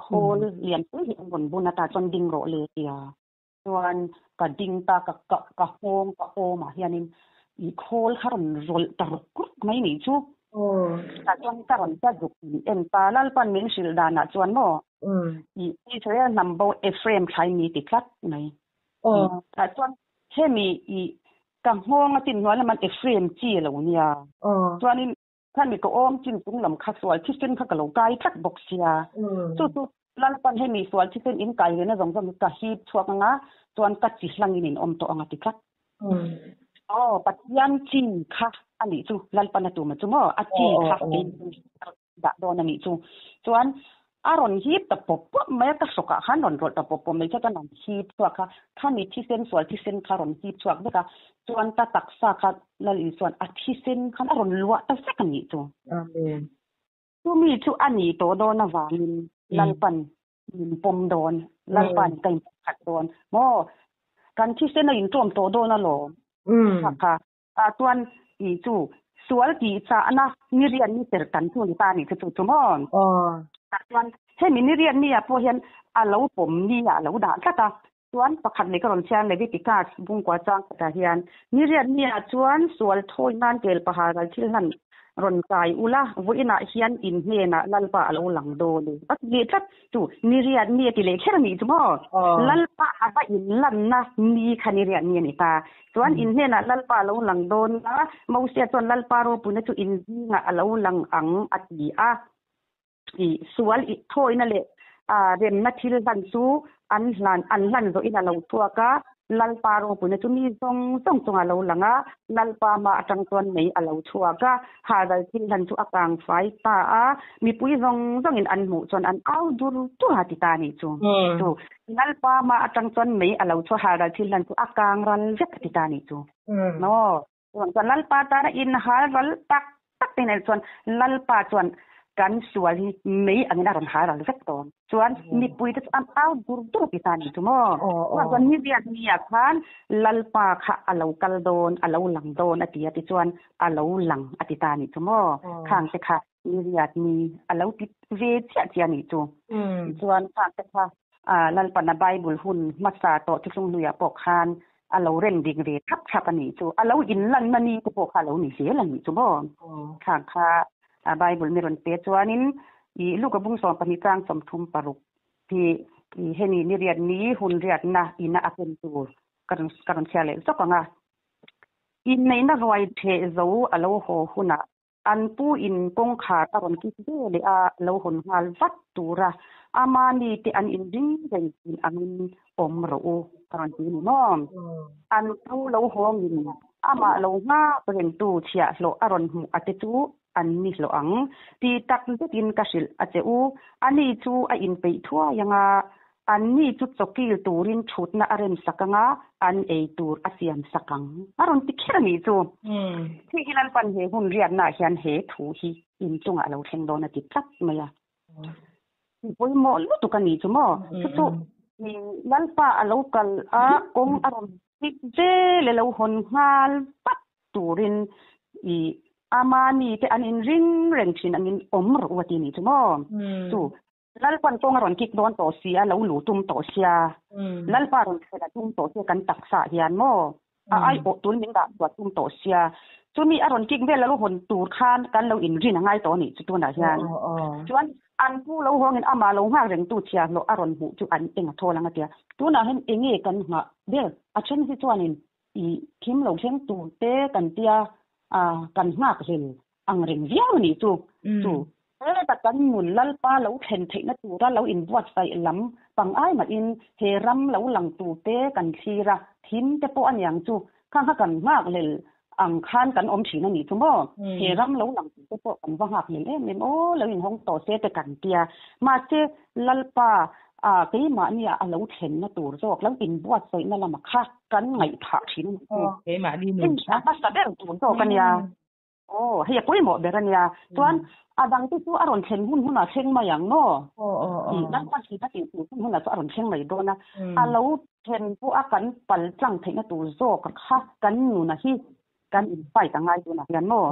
khawl lianpui hi an rawn bun a ta chuan ding rawh le tia. Chuan ka ding ta ka ka ka nghawng ka awmah hianin i khawl kha rawn rawlh ta ruk ruk mai nih chu. Tah chuan ka rawn ta zuk in en ta Lalpan min hrilh danah chuan maw i Israel hnam bo Ephraim thlai mi ti tlat mai. Tah chuan hemi i ka nghawng a chin hnuai lamah Ephraim chi a lo nia. Chuanin Khami ka awm chin chung lam kha sual thisen kha ka lo kai tlat bawk sia. Chu chu Lalpan hemi sual thisen in kai ve na zawng zawng hi ka hip chhuak anga chuan ka chi hlangin in awm tawh anga ti tlat. Aw Pathian chi kha a nih chu Lalpan a tum a chu maw a chi kha kei dah dawn a nih chu. Chuan A rawn hip ta pawp pawp mai a, ka hrawkah khan rawn rawlh ta pawp pawp mai chuan an hip chhuak a, khami thisen sual thisen kha rawn hip chhuak vek a, chuan ka taksa kha Lal Isua'n a thisen khan a rawn luah ta vek a nih chu.
Amen.
Chumi chu a nih tawh dawn avangin Lalpan min pawm dawn, Lalpan ka inpawm khat dawn maw? Kan thisen a inṭawm tawh dawn alawm. Kha kha Ah chuan i chu sual tih chahna ni riat ni ter kan chu ni ta nih chu chu chu maw? Tah chuan hemi ni riat ni ah pawh hian a lo pawm ni ah a lo dah tlat a. Chuan pakhat leh ka rawn chhiar Leviticus bungkua chang khatah hian ni riat ni ah chuan sual thawi nan kel pahar ral thil hlan rawn kai ula vawiinah hian in hnenah Lalpa a lo lang dawn e. A ti leh tlat. Chu ni riat ni a ti leh kher a nih chu maw? Lalpa a va inlanna ni kha ni riat ni a ni ta. Chuan in hnenah Lalpa a lo lang dawn a, Mosia chuan Lalpa ropuina chu in zingah a lo lang ang a ti a. I sual i thawina leh remna thil hlan chu an hlan an hlan zawhin a lo chhuak a, Lalpa ropuina chu mi zawng zawng chungah a lo lang a, Lalpa hma atang chuan mei a lo chhuak a, Hardal thil hlan chu a kang fai ta a, mipui zawng zawngin an hmuh chuan an au dur dur a ti ta a nih chu. Chu Lalpa hma atang chuan mei a lo chhuah Hardal thil hlan chu a kang ral vek a ti ta a nih chu. Maw? Chuan Lalpa tana inhal ral tak tak te nen chuan Lalpa chuan kan sual hi mei angin a rawn hal ral vek dawn. Chuan mipui te chu an au dur dur ti ta a nih chu maw? Chuan ni riat nia khan Lalpa kha a lo kal dawn, a lo lang dawn a ti a tichuan a lo lang a ti ta a nih chu maw? Khang te kha ni riat ni a lo ti ve chiah chiah a nih chu. Tichuan khang te kha Lalpana Bible hun hmasa tawh thuthlung hnuiah pawh khan a lo rem dik ve thap thap a nih chu. A lo inlanna ni te pawh kha a lo ni zel a nih chu maw? Khang kha Bible mi rawn pe chuanin i Luka bung 12 chang 36 hi i hemi ni riat ni hun riatna ina a ken tur ka rawn ka rawn chhiar leh zawk ang a. Inneihna ruai theh zo a lo haw hunah An pu in kawngkhar a rawn kik ve leh a, lo hawn nghal vat tur a, ama mi te an inring reng thin angin awm rawh u ka rawn ti ni maw? An pu lo hawngin amah lo nghak rengtu chhiahhlawh a rawn hmuh a te chu an ni hlawh ang ti tak zetin ka hrilh a che u, ani chu a inpeih thuai ang a, Anni chu chawkil turin thutna a rem sak ang a, an ei tur a siam sak ang. A rawn ti kher a nih chu. Hei hi Lalpan he hun riatnaah hian he thu hi inchungah a lo thleng dawn a ti tlat mai a. Pawimawh lutuk a nih chu maw? Chu chu Lalpa a lo kal a, kawng a rawn hik vel e lo hawn nghal vat turin i ama mite an inring reng thin angin awm rawh u a ti nih chu maw? Chu Lalpan kawng a rawn kik dawn tawh si a, lo lu tum tawh sia. Lalpa rawn thlen a tum tawh sia kan taksa ah hian maw? A aiawh tun min dah chhuah tum tawh sia. Chumi a rawn kik vel a lo hawn tur khan kan lo inrin a ngai tawh a nih chu tunah hian. Chuan an pu lo hawngin amah lo nghak rengtu chhiahhlawh a rawn hmuh chu an eng a thawl ang a tia. Tunah hian enge kan nghah ber? A then hi chuanin i thim lo thleng tur te kan tia kan nghak hlel ang reng viau a nih chu. Chu heta kan nun Lalpa lo thlen theihna tura lo inbuatsaih lam pangai mahin he ram lo lang tur te kan thlir a, thim te pawh a niang chu kha kha kan nghak hlel ang khan kan awm thin a nih chu maw? He ram lo lang tur te pawh kan va nghak hlel em em aw, lo inhawng tawh se te kan tia. Mahse Lalpa keimahnia a lo thlenna tur zawk lo inbuatsaihna lama kha kan ngaihthah thin a nih chu.
Keimahni nun
kha. A hmasa ber tur zawk a nia. Aw, hei a pawimawh ber a nia. Chuan a dangte chu a rawn thlen hun hunah thleng mai ang maw? Tih Lalpa hrilh a tih tur hun hunah chu a rawn thleng mai dawn a. A lo thlen pawh a kan pal tlang theihna tur zawk a kha kan nuna hi kan in fight a ngai tunah hian maw?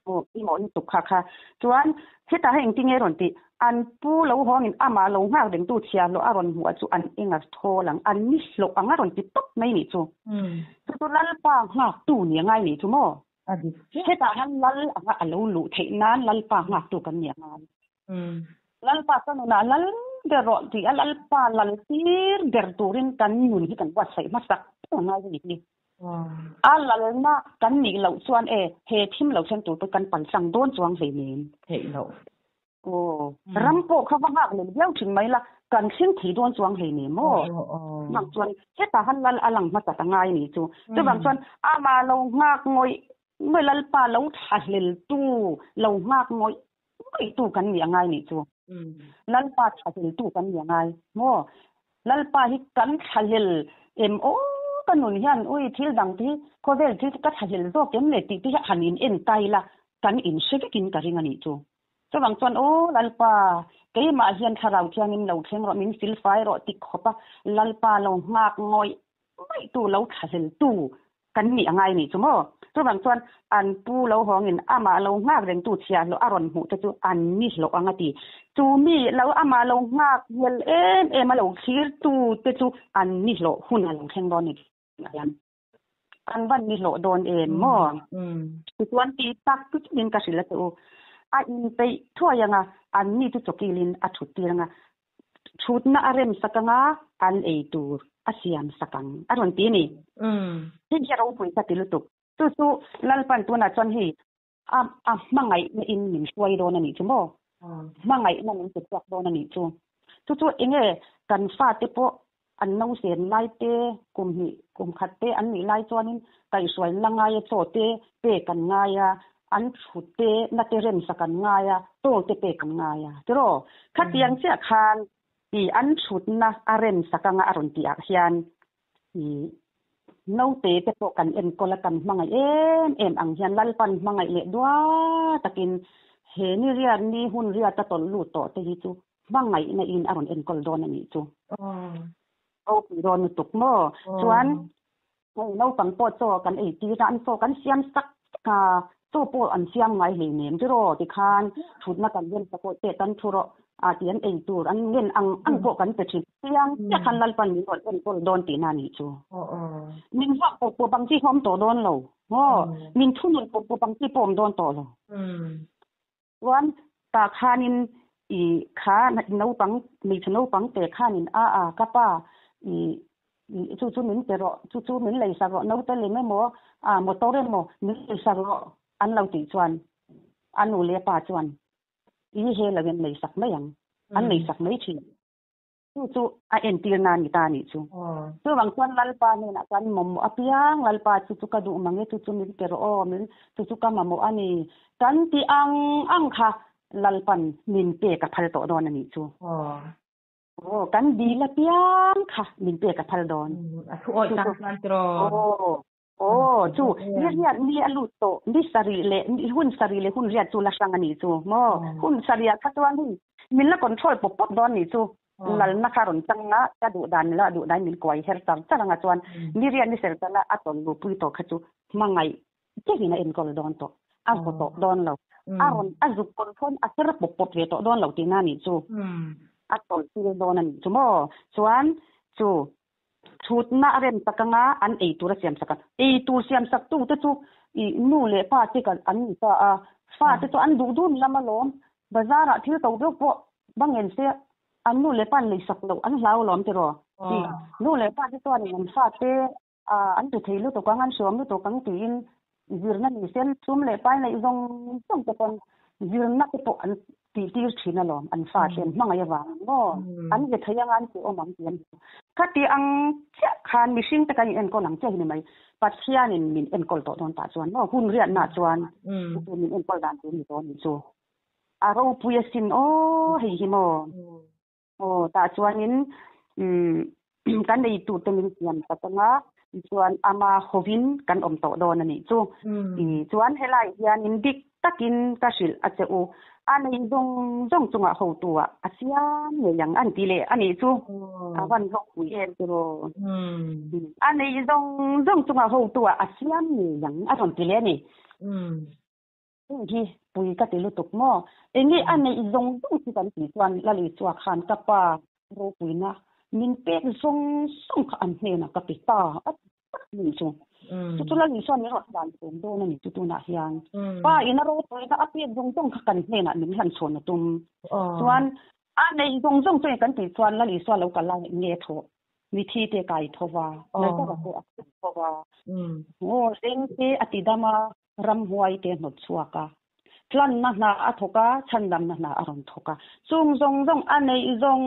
Aw, pawimawh lutuk kha kha. Chuan hetah hei engtin nge rawn tih? An pu lo hawngin amah lo nghak rengtu chhiahhlawh a rawn hmuh chu an eng a thawl ang, an ni hlawh ang a rawn ti tawp mai nih chu. Chu chu Lalpa nghaktu ni a ngai nih chu maw?
A dik chiah.
Hetah hian Lal anga a lo luh theih nan Lalpa nghaktu kan ni a ngai. Lalpa ka nunah lal ber rawh tih a Lalpa lal tir ber turin kan nun hi kan buatsaih hmasak a ngai a nih hi. A lalna kan nih loh chuan e he thim lo thlen tur pawh kan paltlang dawn chuang hleinem.
Theih loh.
Aw, ram pawh kha va nghak lem viau thin mai la, kan thleng thei dawn chuang hlei ni maw? Nghak chuan hetah han lal a lang hmasa ta ngai ni chu. Chuvang chuan amah lo nghak ngawih ngawih Lalpa lo thlahlel tu, lo nghak ngawih ngawih tu kan nih a ngai nih chu. Lalpa thlahlel tu kan nih a ngai maw? Lalpa hi kan thlahlel em aw ka nun hian ui thil dang te hi khawvel thil ka thlahlel zawk em le tih te hi han in en ta ila kan in hre vekin ka ring a nih chu. Chuvang chuan aw Lalpa, keimah hian Thlarau Thiangin lo thleng rawh, min silfai rawh ti khawpa Lalpa lo nghak ngawih ngawih tu, lo thlahlel tu kan nih a ngai nih chu maw? Chuvang chuan an pu lo hawngin amah lo nghak reng tu chhiahhlawh a rawn hmuh te chu an ni hlawh ang a ti. Chu mi lo amah lo nghak hmel em em a lo thlir tu te chu an ni hlawh hun a lo thleng dawn ni hian. An van ni hlawh dawn em maw? Tichuan ti tak chu chutin ka hrilh a che u. A inpeih thuai anga an ni chu chawkilin a thut tir anga thutna a rem sak anga an ei tur a siam sak ang a rawn ti a ni. Hei hi a ropui ka ti lutuk. Chu chu Lalpan tunah chuan hei a a hmangaihna in min hruai dawn a nih chu maw? Hmangaihna min pe chhuak dawn a nih chu. Chu chu enge kan fate pawh an nausen lai te, kum hnih, kum khat te an nih lai chuanin kaihhruai la ngai a chaw te pek an ngai a, an thut te na te remsak an ngai a, chaw te pek an ngai a. Tiraw? Khatiang chiah khan i an thutna a remsak anga a rawn tih ah hian i naute te pawh kan enkawl a kan hmangaih em em ang hian Lalpan hmangaih leh dual takin he ni riat ni hun riat a tawlh lut tawh te hi chu hmangaihna in a rawn enkawl dawn a nih chu. Ropui dawn lutuk maw? Chuan hei naupang pawh chaw kan ei tir a, an chaw kan siam sak sak a, chaw pawh an siam ngai hleinem tiraw tikhan thutna kan rem ta pawh teh tan thu rawh a ti an ei tur an ngen ang ang pawh kan pe thin. Chiang chiah khan Lalpan min rawn enkawl dawn tihna a nih chu. Min vuak pawp pawp ang chi kha awm tawh dawn lo maw? Min thunun pawp pawp ang chi pawh awm dawn tawh lo. Chuan tah khanin i kha naupang hmeichhe naupang te khanin a a ka pa i chu chu min pe rawh chu chu min lei sak rawh naute lem emaw a motor emaw min lei sak rawh an lo tih chuan a nu leh a pa chuan i he lo in lei sak mai ang an lei sak mai thin. Chu chu a entir na ni ta nih chu. Chuvang chuan Lalpa hnenah chuan mamawh apiang Lalpa chu chu ka duh mang e, chu chu min pe rawh aw, min chu chu ka mamawh a ni. Kan ti ang ang kha Lalpan min pek a phal tawh dawn a nih chu. Aw, kan dil apiang kha min pek a phal dawn.
A thu awih tak chuan tiraw.
Aw, Aw, chu ni riat ni a lut tawh, ni sarih leh hun sarih leh hun riat chu la hrang a nih chu maw? Hun sarihah kha chuan hei min la control pawp pawp dawn nih chu, lalna kha rawn chang a, ka duh dan la duh dain min kuai her char char anga chuan ni riat ni ser tana a tawn luhpui tawh kha chu hmangaih deuhin a enkawl dawn tawh, a vaw tawh dawn lo, a rawn a zuk control a her pawp pawp ve tawh dawn lo tihna a nih chu, a tawlh tir dawn a nih chu maw? Chuan chu Thutna a rem tak anga an ei tur a siam sak a. Ei tur siam sak tu te chu i nu leh pa te kan an ni ta a, fa te chu an duh dun lam alawm. Bazar ah thil to deuh pawh va ngen se an nu leh pa an lei sak loh an hlau alawm tiraw. Ti nu leh pa te chuanin an fa te an ti thei lutuk ang, an hriawm lutuk ang tiin zirna ni sen sum leh pai neih zawng zawng te pawn zirna te pawh an tih tir thin alawm an fa te an hmangaih avang ang maw an ve thei anga an tih awm ang tih an hmu khati ang chiah khan mihring te kan in enkawl ang chiah hi ni mai Pathianin min enkawl tawh dawn tah chuan maw hun riatna chuan min enkawl dan tur ni tawh ni chu a ropui asin aw hei hi maw aw tah chuanin kan ei tur te min siam tak anga. Chuan ama hovin kan awm tawh dawn a nih chu. Chuan helai hianin dik takin ka hrilh a che u, a nei zawng zawng chungah hotu ah a siam ngei ang an ti leh a nih chu. A van hlawkpui em chu raw. A nei zawng zawng chungah hotu ah a siam ngei ang a rawn ti leh a ni. Hei hi pui ka ti lutuk maw? Enge a neih zawng zawng chu kan tih chuan Lalisua khan ka pa ropuina min pek zawng zawng kha an hnenah ka pe ta a ti tak mai chu. Chu chu Lalisua min rawn hlan chhawn dawn a ni chu tunah hian. Pa in a ropuina a pek zawng zawng kha kan hnenah min hlan chhawn a tum. Chuan a neih zawng zawng chu eng kan tih chuan Lalisua lo kal lai nge thawh Mithi te kai tho va, Lazara pawh a kai tho va. Ngaw zeng te a ti dam a, ramhuai te hnawt chhuak a. Tlanna hna a thawk a, chhandamna hna a rawn thawk a. Chung zawng zawng a neih zawng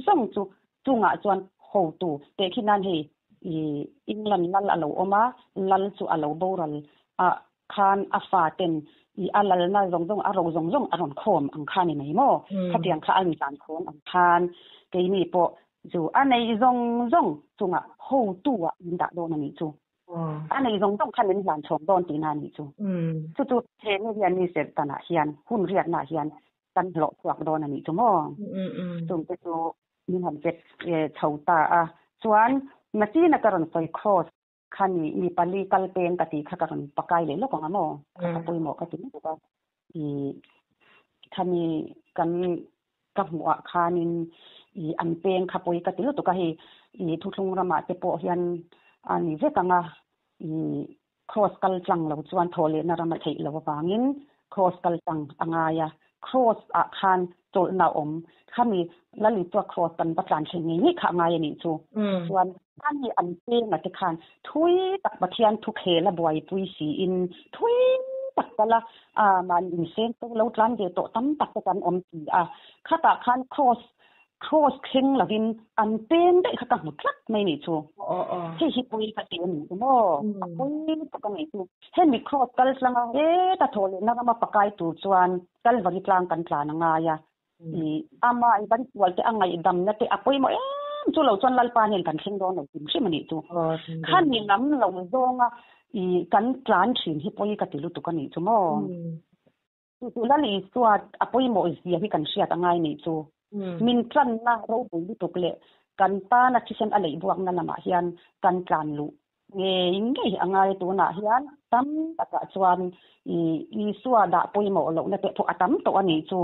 zawng chu chungah chuan hotu tehkhin nan hei i England lal a lo awm a, lal chu a lo boral a khan a fa ten i a lalna zawng zawng a ro zawng zawng a rawn khawm ang kha ni mai maw? Khatiang kha a inhlan khawm ang khan keini pawh Chu a neih zawng zawng chungah hotu ah min dah dawn a nih chu. A neih zawng zawng kha min hlan chhawng dawn tihna a nih chu. Chu chu he ni hian ni serh tanah hian hun riatna hian kan hlawh chhuak dawn a nih chu maw? Chungte chu min han pet chho ta a. Chuan nachina ka rawn sawi cross kha ni mi pali kal peng ka tih kha ka rawn pakai leh lawk ang a maw? Kha ka pawimawh ka ti lutuk a. Ih khami kan ka hmuh ah khanin ih an peng kha pawi ka ti lutuk a hei ih thuthlung ramah te pawh hian a ni vek ang a ih cross kal tlang lo chuan thaw lehna ram a theih loh avangin cross kal tlang a ngai a cross ah khan chawlhna a awm khami Lalitua cross kan va tlan thleng ngei ngei kha a ngai a nih chu chuan ani an peng a te khan thui tak Pathian thu khel a buaipui siin thui tak kal a a mahni inseng pawh lo tlan ve tawh tam tak te kan awm ti a khatah khan cross cross thleng lovin an peng daih kha ka hmu tlat mai nih chu hei hi pawi ka ti a ni maw a pawi tak a nih chu hemi cross kal tlanga heta thawh lehna rama pakai tur chuan Kalvari tlang kan tlan a ngai a i ama i kan sual te a ngaihdamna te a pawimawh em chu lo chuan Lalpa hnen kan thleng dawn lo hrim hrim a nih chu. Khani lam lo zawnga i kan tlan thin hi pawi ka ti lutuk a nih chu maw. Chu chu Lal Isua a pawimawh zia hi kan hriat a ngai nih chu. Min tlanna ropui lutuk leh kan tana thisen a leih buakna lamah hian kan tlan luh Ngei ngei a ngai tunah hian tam takah chuan i Isua dah pawimawh lohna teh pawh a tam tawh a nih chu.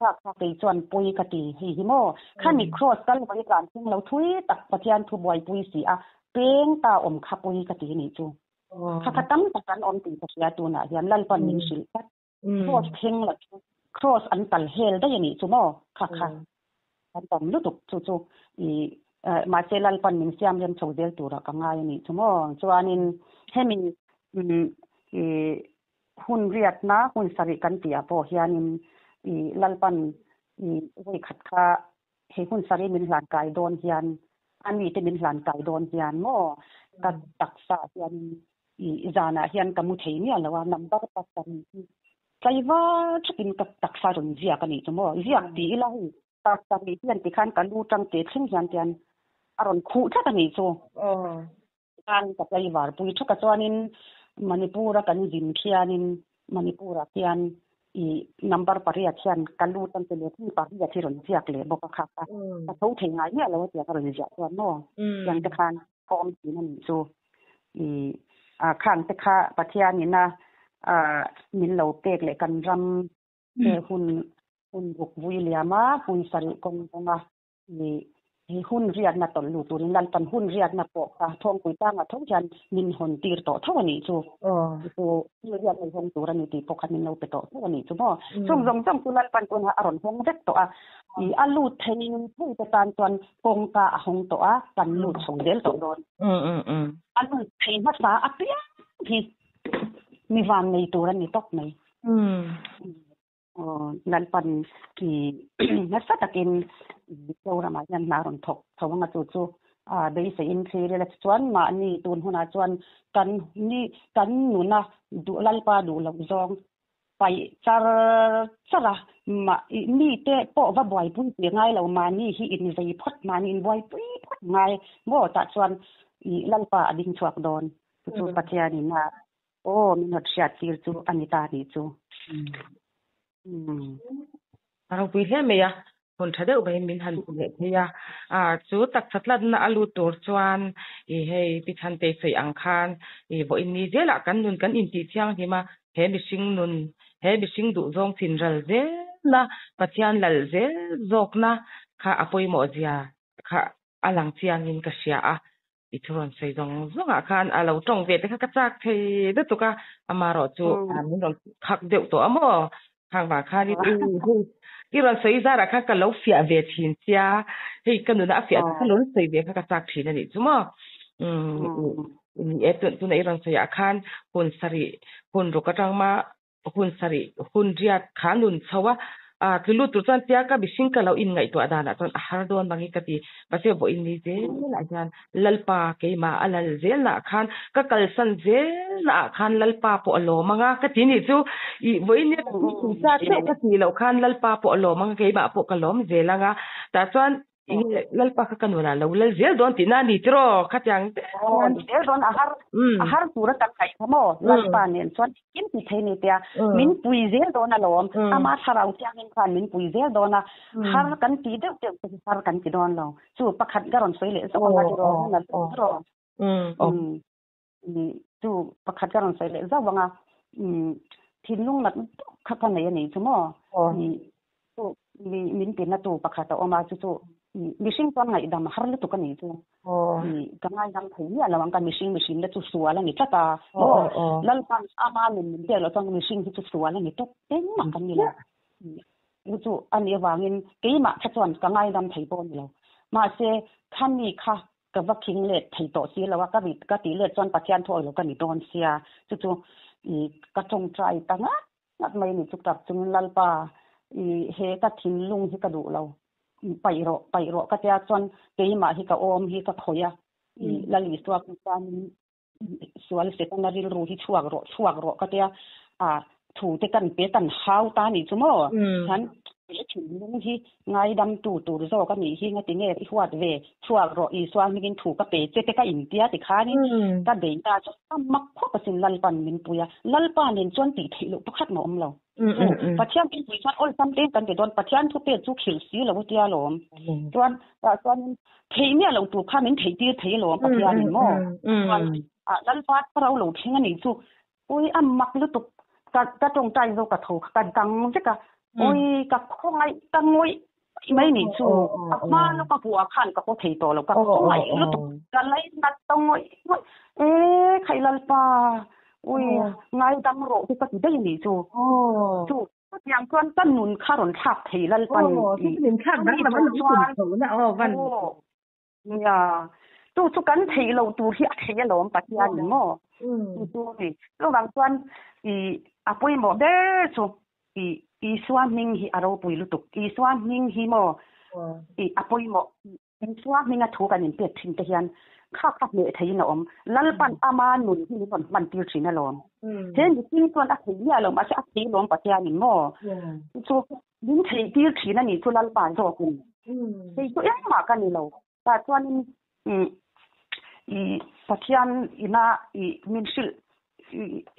Khak kha kei chuan pawi ka ti hei hi maw. Khami cross kal vawi tlan thleng lo thui tak Pathian thu buaipui si a peng ta awm kha pawi ka ti nih chu. Kha kha tam tak an awm tih ka hria tunah hian Lalpan min hrilh tlat. Cross thleng lo chu cross an kal hel daih a nih chu maw kha kha kan tam lutuk chu chu i mahse Lalpan min siam rem chho zel turah ka ngai a nih chu maw chuanin hemi i hun riatna hun sarih kan tihah pawh hianin i Lalpan i vawikhat kha he hun sarih min hlan kai dawn hian a mite min hlan kai dawn hian maw ka taksa hianin i zanah hian ka mu thei miah lo a number pasarih hi tlaivar thakin ka taksa rawn ziak a nih chu maw ziak ti ila hei pasarih hian tikhan ka lu tang te thleng hian tian a rawn khuh tlat a nih chu khan ka tlaivar pui thak a chuanin Manipur a kan zin khianin Manipur ah khian i number pariat hian ka lu tang te leh thleng pariat hi rawn ziak leh bawk a kha ka tho thei ngai miah lo a tiang a rawn ziah chuan maw tiang te khan Form thin a nih chu. I a khang te kha Pathian ina a min lo pek leh kan ram te hun hun ruk vui liam a, hun sarih kawng kawng a i hi hun riatna tawlh lut turin Lalpan hun riatna pawh kha thawngpui tangah tho hian min hawn tir tawh tho a nih chu. Chu thil riat nei hawng tur a ni tih pawh kha min lo pe tawh tho a nih chu maw. Chung zawng zawng chu Lalpan tunah a rawn hawng vek tawh a. I a lut thei thei te tan chuan kawngka a hawng tawh a, kan lut chho zel tawh dawn. A lut thei hmasa apiang hi mi van nei tur a ni tawp mai. Lalpan i nasa takin Mizoramah hian hna rawn thawk tho ang a, chu chu beiseiin thlir ila chuan mahni tun hunah chuan kan ni kan nuna duh Lalpa duh loh zawng paih char char a, mah mite pawh va buaipui tih ngai lo, mahni hi inzei phawt, mahni inbuaipui phawt ngai maw tah chuan I Lalpa a ding chhuak dawn. Chu chu Pathianin a aw min rawn hriat tir chu a ni ta nih chu.
A ropui hle mai a, hun tha deuh maiin min han hmu leh thei a. Chu taksa tlatna a lut tur chuan i hei Pi Chhantei sawi ang khan i vawiin ni zelah kan nun kan intih thianghlim a, he mihring nun, he mihring duhzawng chin ral zelna, Pathian lal zel zawkna kha a pawimawh zia kha a lang chiangin ka hria a. I thu rawn sawi zawng zawngah khan a lo tawng ve te kha ka chak thei lutuk a, amaherawh chu min rawn khak deuh tawh a maw? Khang vang khan i i rawn sawi zarah khan ka lo fiah ve thin sia, hei ka nuna a fiah ka lo sawi ve kha ka chak thin a nih chu maw? Ni e, tuna i rawn sawiah khan hun sarih hun ruk atang ma Hun sarih, hun riat kha nun chho a, tlu lut tur chuan tia ka mihring ka lo inngaihtuah danah chuan a har dawn bangin ka ti. Mahse vawiin ni zelah hian Lalpa keimah a lal zelnaah khan ka kalsan zelnaah khan Lalpa pawh a lawm ang a ka ti nih chu. Ih vawiin nia ka thil chak deuh ka tih loh khan Lalpa pawh a lawm ang a keimah pawh ka lawm zel ang a. Tah chuan Enge Lalpa kha ka nunah lo lal zel dawn tihna a ni tiraw? Khatiang te
Aw, ni zel dawn a har a har tura kan ngaih kha maw? Lalpa nen chuan engkim ti thei ni tia min pui zel dawn alawm. Ama thlarau thiangin khan min pui zel dawn a, har kan ti deuh deuh te hi har kan ti dawn lo. Chu pakhat ka rawn sawi leh zawk ang a tiraw? Hun a lo tiraw? Chu pakhat ka rawn sawi leh zauh ang a, thinlung nat tawk kha ka nei a ni chu maw? Chu min tina tu pakhat a awm a, chu chu mihring chuan ngaihdam a har lutuk a ni chu. Ka ngaidam thei miah lo ang ka mihring mihring te chu sual a ni tlat a, maw? Lalpan ama nun min pek loh chuan mihring hi chu sual a ni tawp engmah kan ni lo. Chu chu a nih avangin keimah kha chuan ka ngaidam thei pawh a ni lo. Mahse, khami kha Ka va khing let thei tawh si lo a, ka ri ka tih let chuan Pathian thu awilo ka ni dawn sia, chu chu i ka tawngtai ta ngat ngat mai a ni chu tak chungin Lalpa i he ka thinlung hi ka duh lo, paih rawh paih rawh ka tia chuan keimah hi ka awm hi ka khawih a, i Lal Isua kha chuanin sual Setana rilru hi chhuak rawh chhuak rawh ka tia a thu te kan pe kan hau ta nih chu maw chuan he thinlung hi ngaidam tu tur zawk a nih hi ngati nge i huat ve chhuak rawh Isua hmingin thu ka pe che te ka intia tikhanin ka bei ta chu a mak khawp asin Lalpan min pui a Lalpa nen chuan tih theih loh pakhat mah awm lo. Pathian thil pui chuan awlsam te kan ti dawn Pathian thu pek chu khilh si lo tia lawm chuan tah chuan theih miah lo tur kha min theih tir thei alawm Pathian in maw chuan a Lalpa thlarau lo thleng anih chu ui a mak lutuk ka ka tawngtai zo ka tho ka dang vek a ui ka khawngaih ka ngawih mai nih chu a hma lo ka hmuh ah khan ka haw thei tawh lo ka khawngaih lutuk ka lainat ta ngawih ngawih e khai Lalpa ui ngaidam rawh chu ka ti daih nih chu chu chutiang chuan ka nun kha rawn thlak thei Lalpan nia chu chu kan theih loh tur hi a thei alawm Pathian in maw chu chu a ni chuvang chuan i a pawimawh ber chu I Isua hming hi a ropui lutuk. Isua hming hi maw i a pawimawh. Isua hminga thu kan inpek thin te hian kha kha hneh theiin a awm. Lalpan ama nun hi min rawn hman tir thin alawm. He mihring chuan a thei miah lo mahse a thei lawm Pathianin maw chu min theih tir thin a nih chu Lalpa zawkin. Hei chu engmah ka ni lo. Tah chuanin i Pathian ina i min hrilh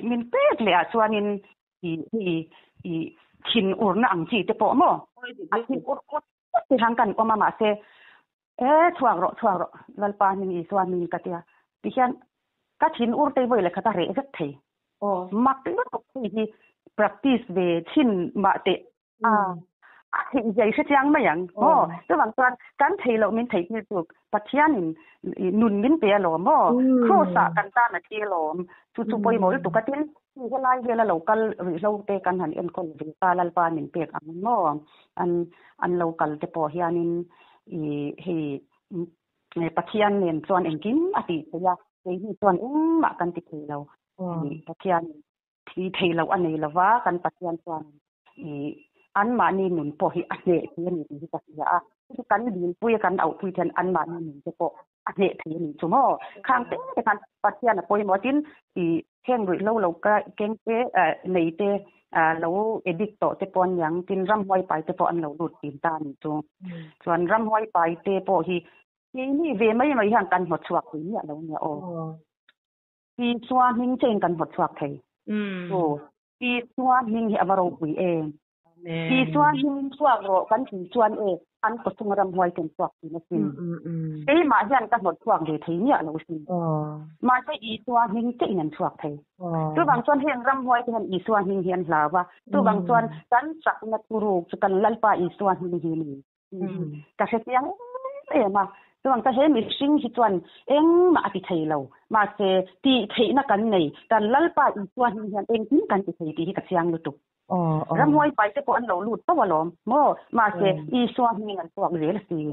min pek leh ah chuanin I i i thin urna ang chi te pawh maw? A thin ur kawt kawt te hian kan awm a mahse e chhuak rawh chhuak rawh Lalpa hming Isua hming ka tia tihian ka thin ur te vawi leh khat a reh vek thei. Mak lutuk hei hi practice ve chhin mah teh a a theih zia i hre chiang mai ang maw? Chuvang chuan kan theih loh min theih tir chu Pathianin nun min pe alawm maw? Kraws ah kan tan a thi alawm. Chu chu pawimawh lutuk a tin hei helai vela lo kal rihlo te kan han enkawl ve ta Lalpa min pek ang maw? An an lo kal te pawh hianin i hei Pathian nen chuan engkim a tih theih a, keini chuan engmah kan ti thei lo. Pathian Thi thei loh a nei lova, kan Pathian chuan i anmahni nun pawh hi a hneh thei a ni tih hi ka hria a. Chu kan dilpui a kan auhpui hian anmahni nun te pawh a hneh thei a ni chu maw? Khang te te khan Pathian a pawimawh a, tin i heng ruihhlo lo ka keng te nei te lo addict tawh te pawh an niang, tin ramhuai pai te pawh an lo lut thin ta a ni chu. Chuan ramhuai pai te pawh hi. Keini ve mai mai hian kan hnawt chhuak thei miah lo nia aw. Isua hming chein kan hnawt chhuak thei. Aw, Isua hming hi a va ropui em. Isua hmingin chhuak rawh kan tih chuan e an kawchhunga ramhuai ten chhuak thin asin. Keimah hian ka hnawt chhuak ve thei miah lo asin. Mahse Isua hming chein an chhuak thei. Chuvang chuan heng ramhuai te hian Isua hming hi an hlau a. Chuvang chuan kan chakna thuruk chu kan Lalpa Isua hming hi a ni. Ka hre chiang em em a. Chuvang chuan he mihring hi chuan engmah a ti thei lo. Mahse tih theihna kan nei. Kan Lalpa Isua hming hian engkim kan ti thei tih hi ka chiang lutuk. Ramhuai pai te pawh an lo lut fo alawm maw? Mahse Isua hmingin an chhuak zel a si.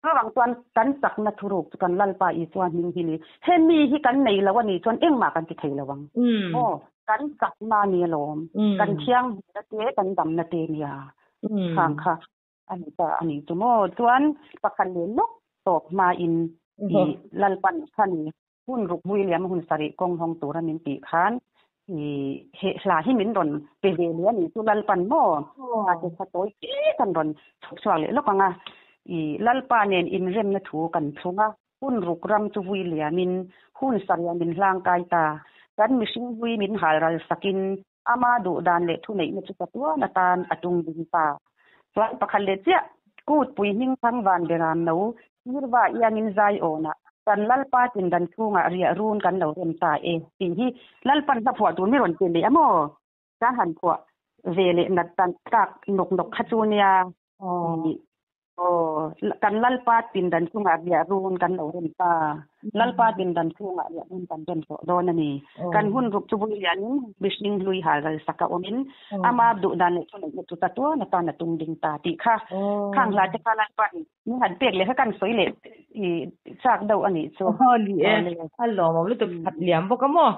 Chuvang chuan kan chakna thuruk chu kan Lalpa Isua hming hi ni. Hemi hi kan nei lo a nih chuan engmah kan ti thei lo ang. Maw? Kan chakna a ni alawm. Kan thianghlimna te, kan damna te nia. Khang kha a ni ta a ni chu maw? Chuan pakhat leh lawk tawp hmain i Lalpan kha ni hun ruk vui liam hun sarih kawng hawng tura min tih khan i he hla hi min rawn pe ve leh a nih chu Lalpan maw a te kha tawi te kan rawn chhuk chhuak leh lawk ang a, i Lalpa nen inremna thu kan thlung a, hun ruk ram chu vui liamin hun sarih min hlang kai ta, kan mihring vui min hal ral sakin ama duh dan leh thuneihna chu chatuan atan a tung ding ta. Chuan pakhat leh chiah, kut pui hming thang van beram no, sirva iangin zai awnah, kan Lalpa tindan chhungah riah run kan lo rem ta e tih hi Lalpan hla phuah tur mi rawn ti leh a maw? Ka han phuah ve leh nat tan tak nawk nawk kha chu nia. Aw, kan Lalpa pindan chungah riah run kan lo rem ta. Lalpa pindan chungah riah run kan rem tawh dawn a ni. Kan hun ruk chu vui lianin mihring hlui hal ral saka awmin ama duh dan leh thuneihna chu chatuan atan a tung ding ta tih kha khang hla te kha Lalpa'n min han pek leh kha kan sawi leh i chak deuh a nih chu.
Aw ni e, a lawmawm lutuk khat liam bawk a maw?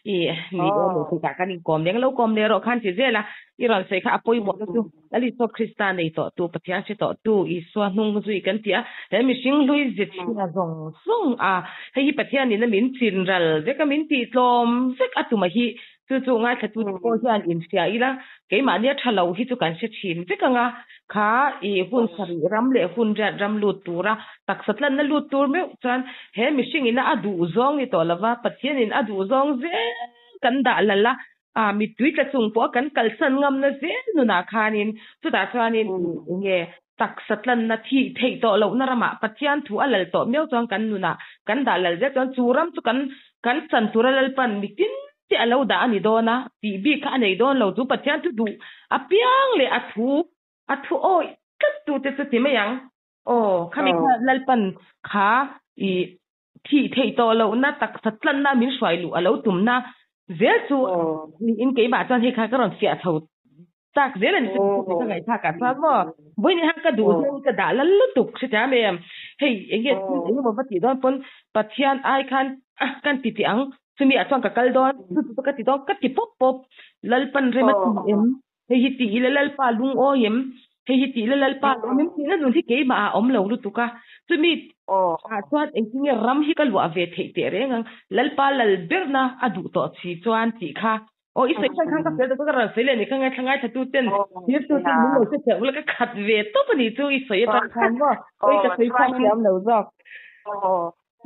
I ni e leh tikah kan inkawm leh ang lo kawm leh rawh khan ti zel a, i rawn sawi kha a pawimawh na chu. Lal Isua Krista nei tawh tu, Pathian hre tawh tu, Isua hnung zui kan ti a, he mihring hlui ze chhia zawng zawng a, hei hi Pathianin a min chin ral vek a, min tih tlawm vek a tuma hi chu chu ngaithla tu te pawh hian inhria ila, keimahnia tha lo hi chu kan hre thin vek ang a, kha i hun sarih ram leh hun riat ram lut tura taksa tlanna lut tur meuh chuan he mihringin a duh zawng ni tawh lova, Pathianin a duh zawng zel kan dah lal a, A mittui tla chung pawh a kan kalsan ngamna zel nunah khanin chutah chuanin enge taksa tlanna thih theih tawh lohna ramah Pathian thu a lal tawh miau chuan kan nunah kan dah lal zel chuan chu ram chu kan kan chan tura Lalpan mitin te a lo dah a ni dawn a tih bik kha a nei dawn lo chu Pathian thu duh apiang leh a thu a thu awih tlat tute chu ti mai ang. Aw khami kha Lalpan kha i Thih theih tawh lohna taksa tlanna min hruai luh a lo tumna zel chu niin keimah chuan hei kha ka rawn fiah chho tak zel a ni chu ka ngaihthlak ah chuan maw vawiin hian ka duh hian ka dah lal lutuk hrethiam em hei enge thil eng emaw va tih dawn pawn Pathian ai khan kan ti tih ang chumi ah chuan ka kal dawn chu chu ka ti dawn ka ti pawp pawp Lalpan rem a ti em Hei hi tih ila Lalpa lungawi em? Hei hi tih ila Lalpa lawm em? Tihna nun hi keimah ah a awm lo lutuk a. Chumi ah chuan engtin nge ram hi ka luah ve theih teh reng ang? Lalpa lal berna a duh tawh si chuan tih kha. Aw i sawi khan khan ka fel tak ka rawn sawi leh nih kha ngaithla ngaithla tu ten thil tu ten min lo hre theih ula ka khat ve tawp a nih chu i sawi atang khan maw? Awi ka sawi phak thiam lo zawk.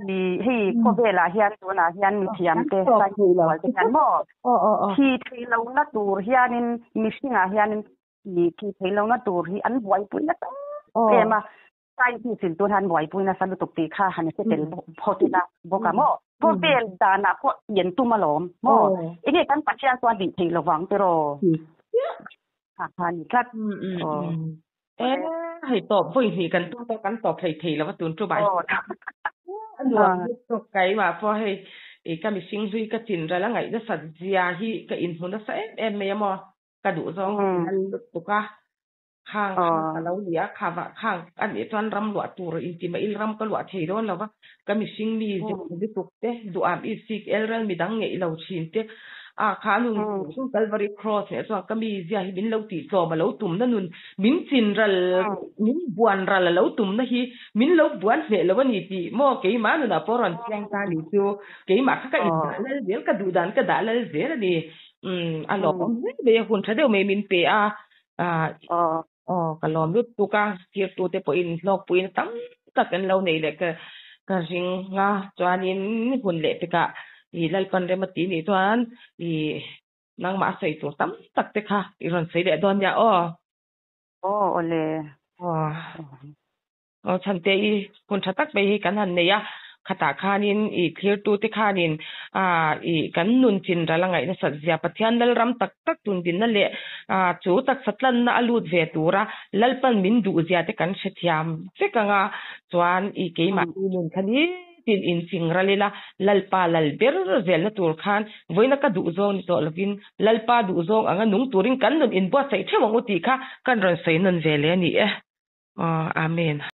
Mi hei khawvelah hian tunah hian mithiam te scientist rual te hian maw thi theih lohna tur hianin mihringah hianin i thi theih lohna tur hi an buaipui nasa em a scientist in tun han buaipui nasa lutuk tih kha han hre tel phawt ila bawk a maw khawvel danah pawh pian tum alawm maw enge kan Pathian chuan tih theih lovang tiraw kha kha a ni tlat aw.
E hei tawp vawi hnih kan tum tawh kan tawp thei thei lova tun chu bai a nuam lutuk keimah pawh hei i ka mihring hlui ka chin ral a ngaih nasat zia hi ka inhmu nasa em em mai a maw ka duh zawng ka lal lutuk a khang kha ka lo ni a kha vah khang a nih chuan ram luah tur inti mah ila ram ka luah thei dawn lo va ka mihring mi zir lutuk te duham i sik el ral midang ngeih lo thin te a kha nun chu Calvary Cross nih chuan ka mi zia hi min lo tih tlawm a lo tumna nun min chin ral min buan ral a lo tumna hi min lo buan hneh lo a ni tih maw keimah nunah pawh rawn chiang ta ni chu keimah kha ka indah lal zel ka duh dan ka dah lal zel a ni a lawmawm hle mai a hun tha deuh mai min pe a aw ka lawm lutuk a thirtute pawhin hlawkpuiin a tam. tak an lo nei leh ka ka ring a, chuanin hun leh pekah i Lalpan rem a tih nih chuan i nangmah a sawi tur tam tak te kha i rawn sawi leh dawn nia aw.
Aw awle.
Aw. Aw chhante i hun tha tak mai hi kan han nei a, khatah khanin i thlirtute khanin ah i kan nun chin ral a ngaih nasat zia Pathian Lalram tak tak tundinna leh ah chu taksa tlanna a lut ve tura Lalpan min duh zia te kan hrethiam vek ang a, chuan i keimahni nun kha nitin inching ral ila Lalpa lal ber zelna tur khan vawiina ka duh zawng ni tawh lovin Lalpa duh zawng anga nung turin kan nun inbuatsaih theuh ang u tih kha kan rawn sawi nawn ve leh a ni e. Aw Amen.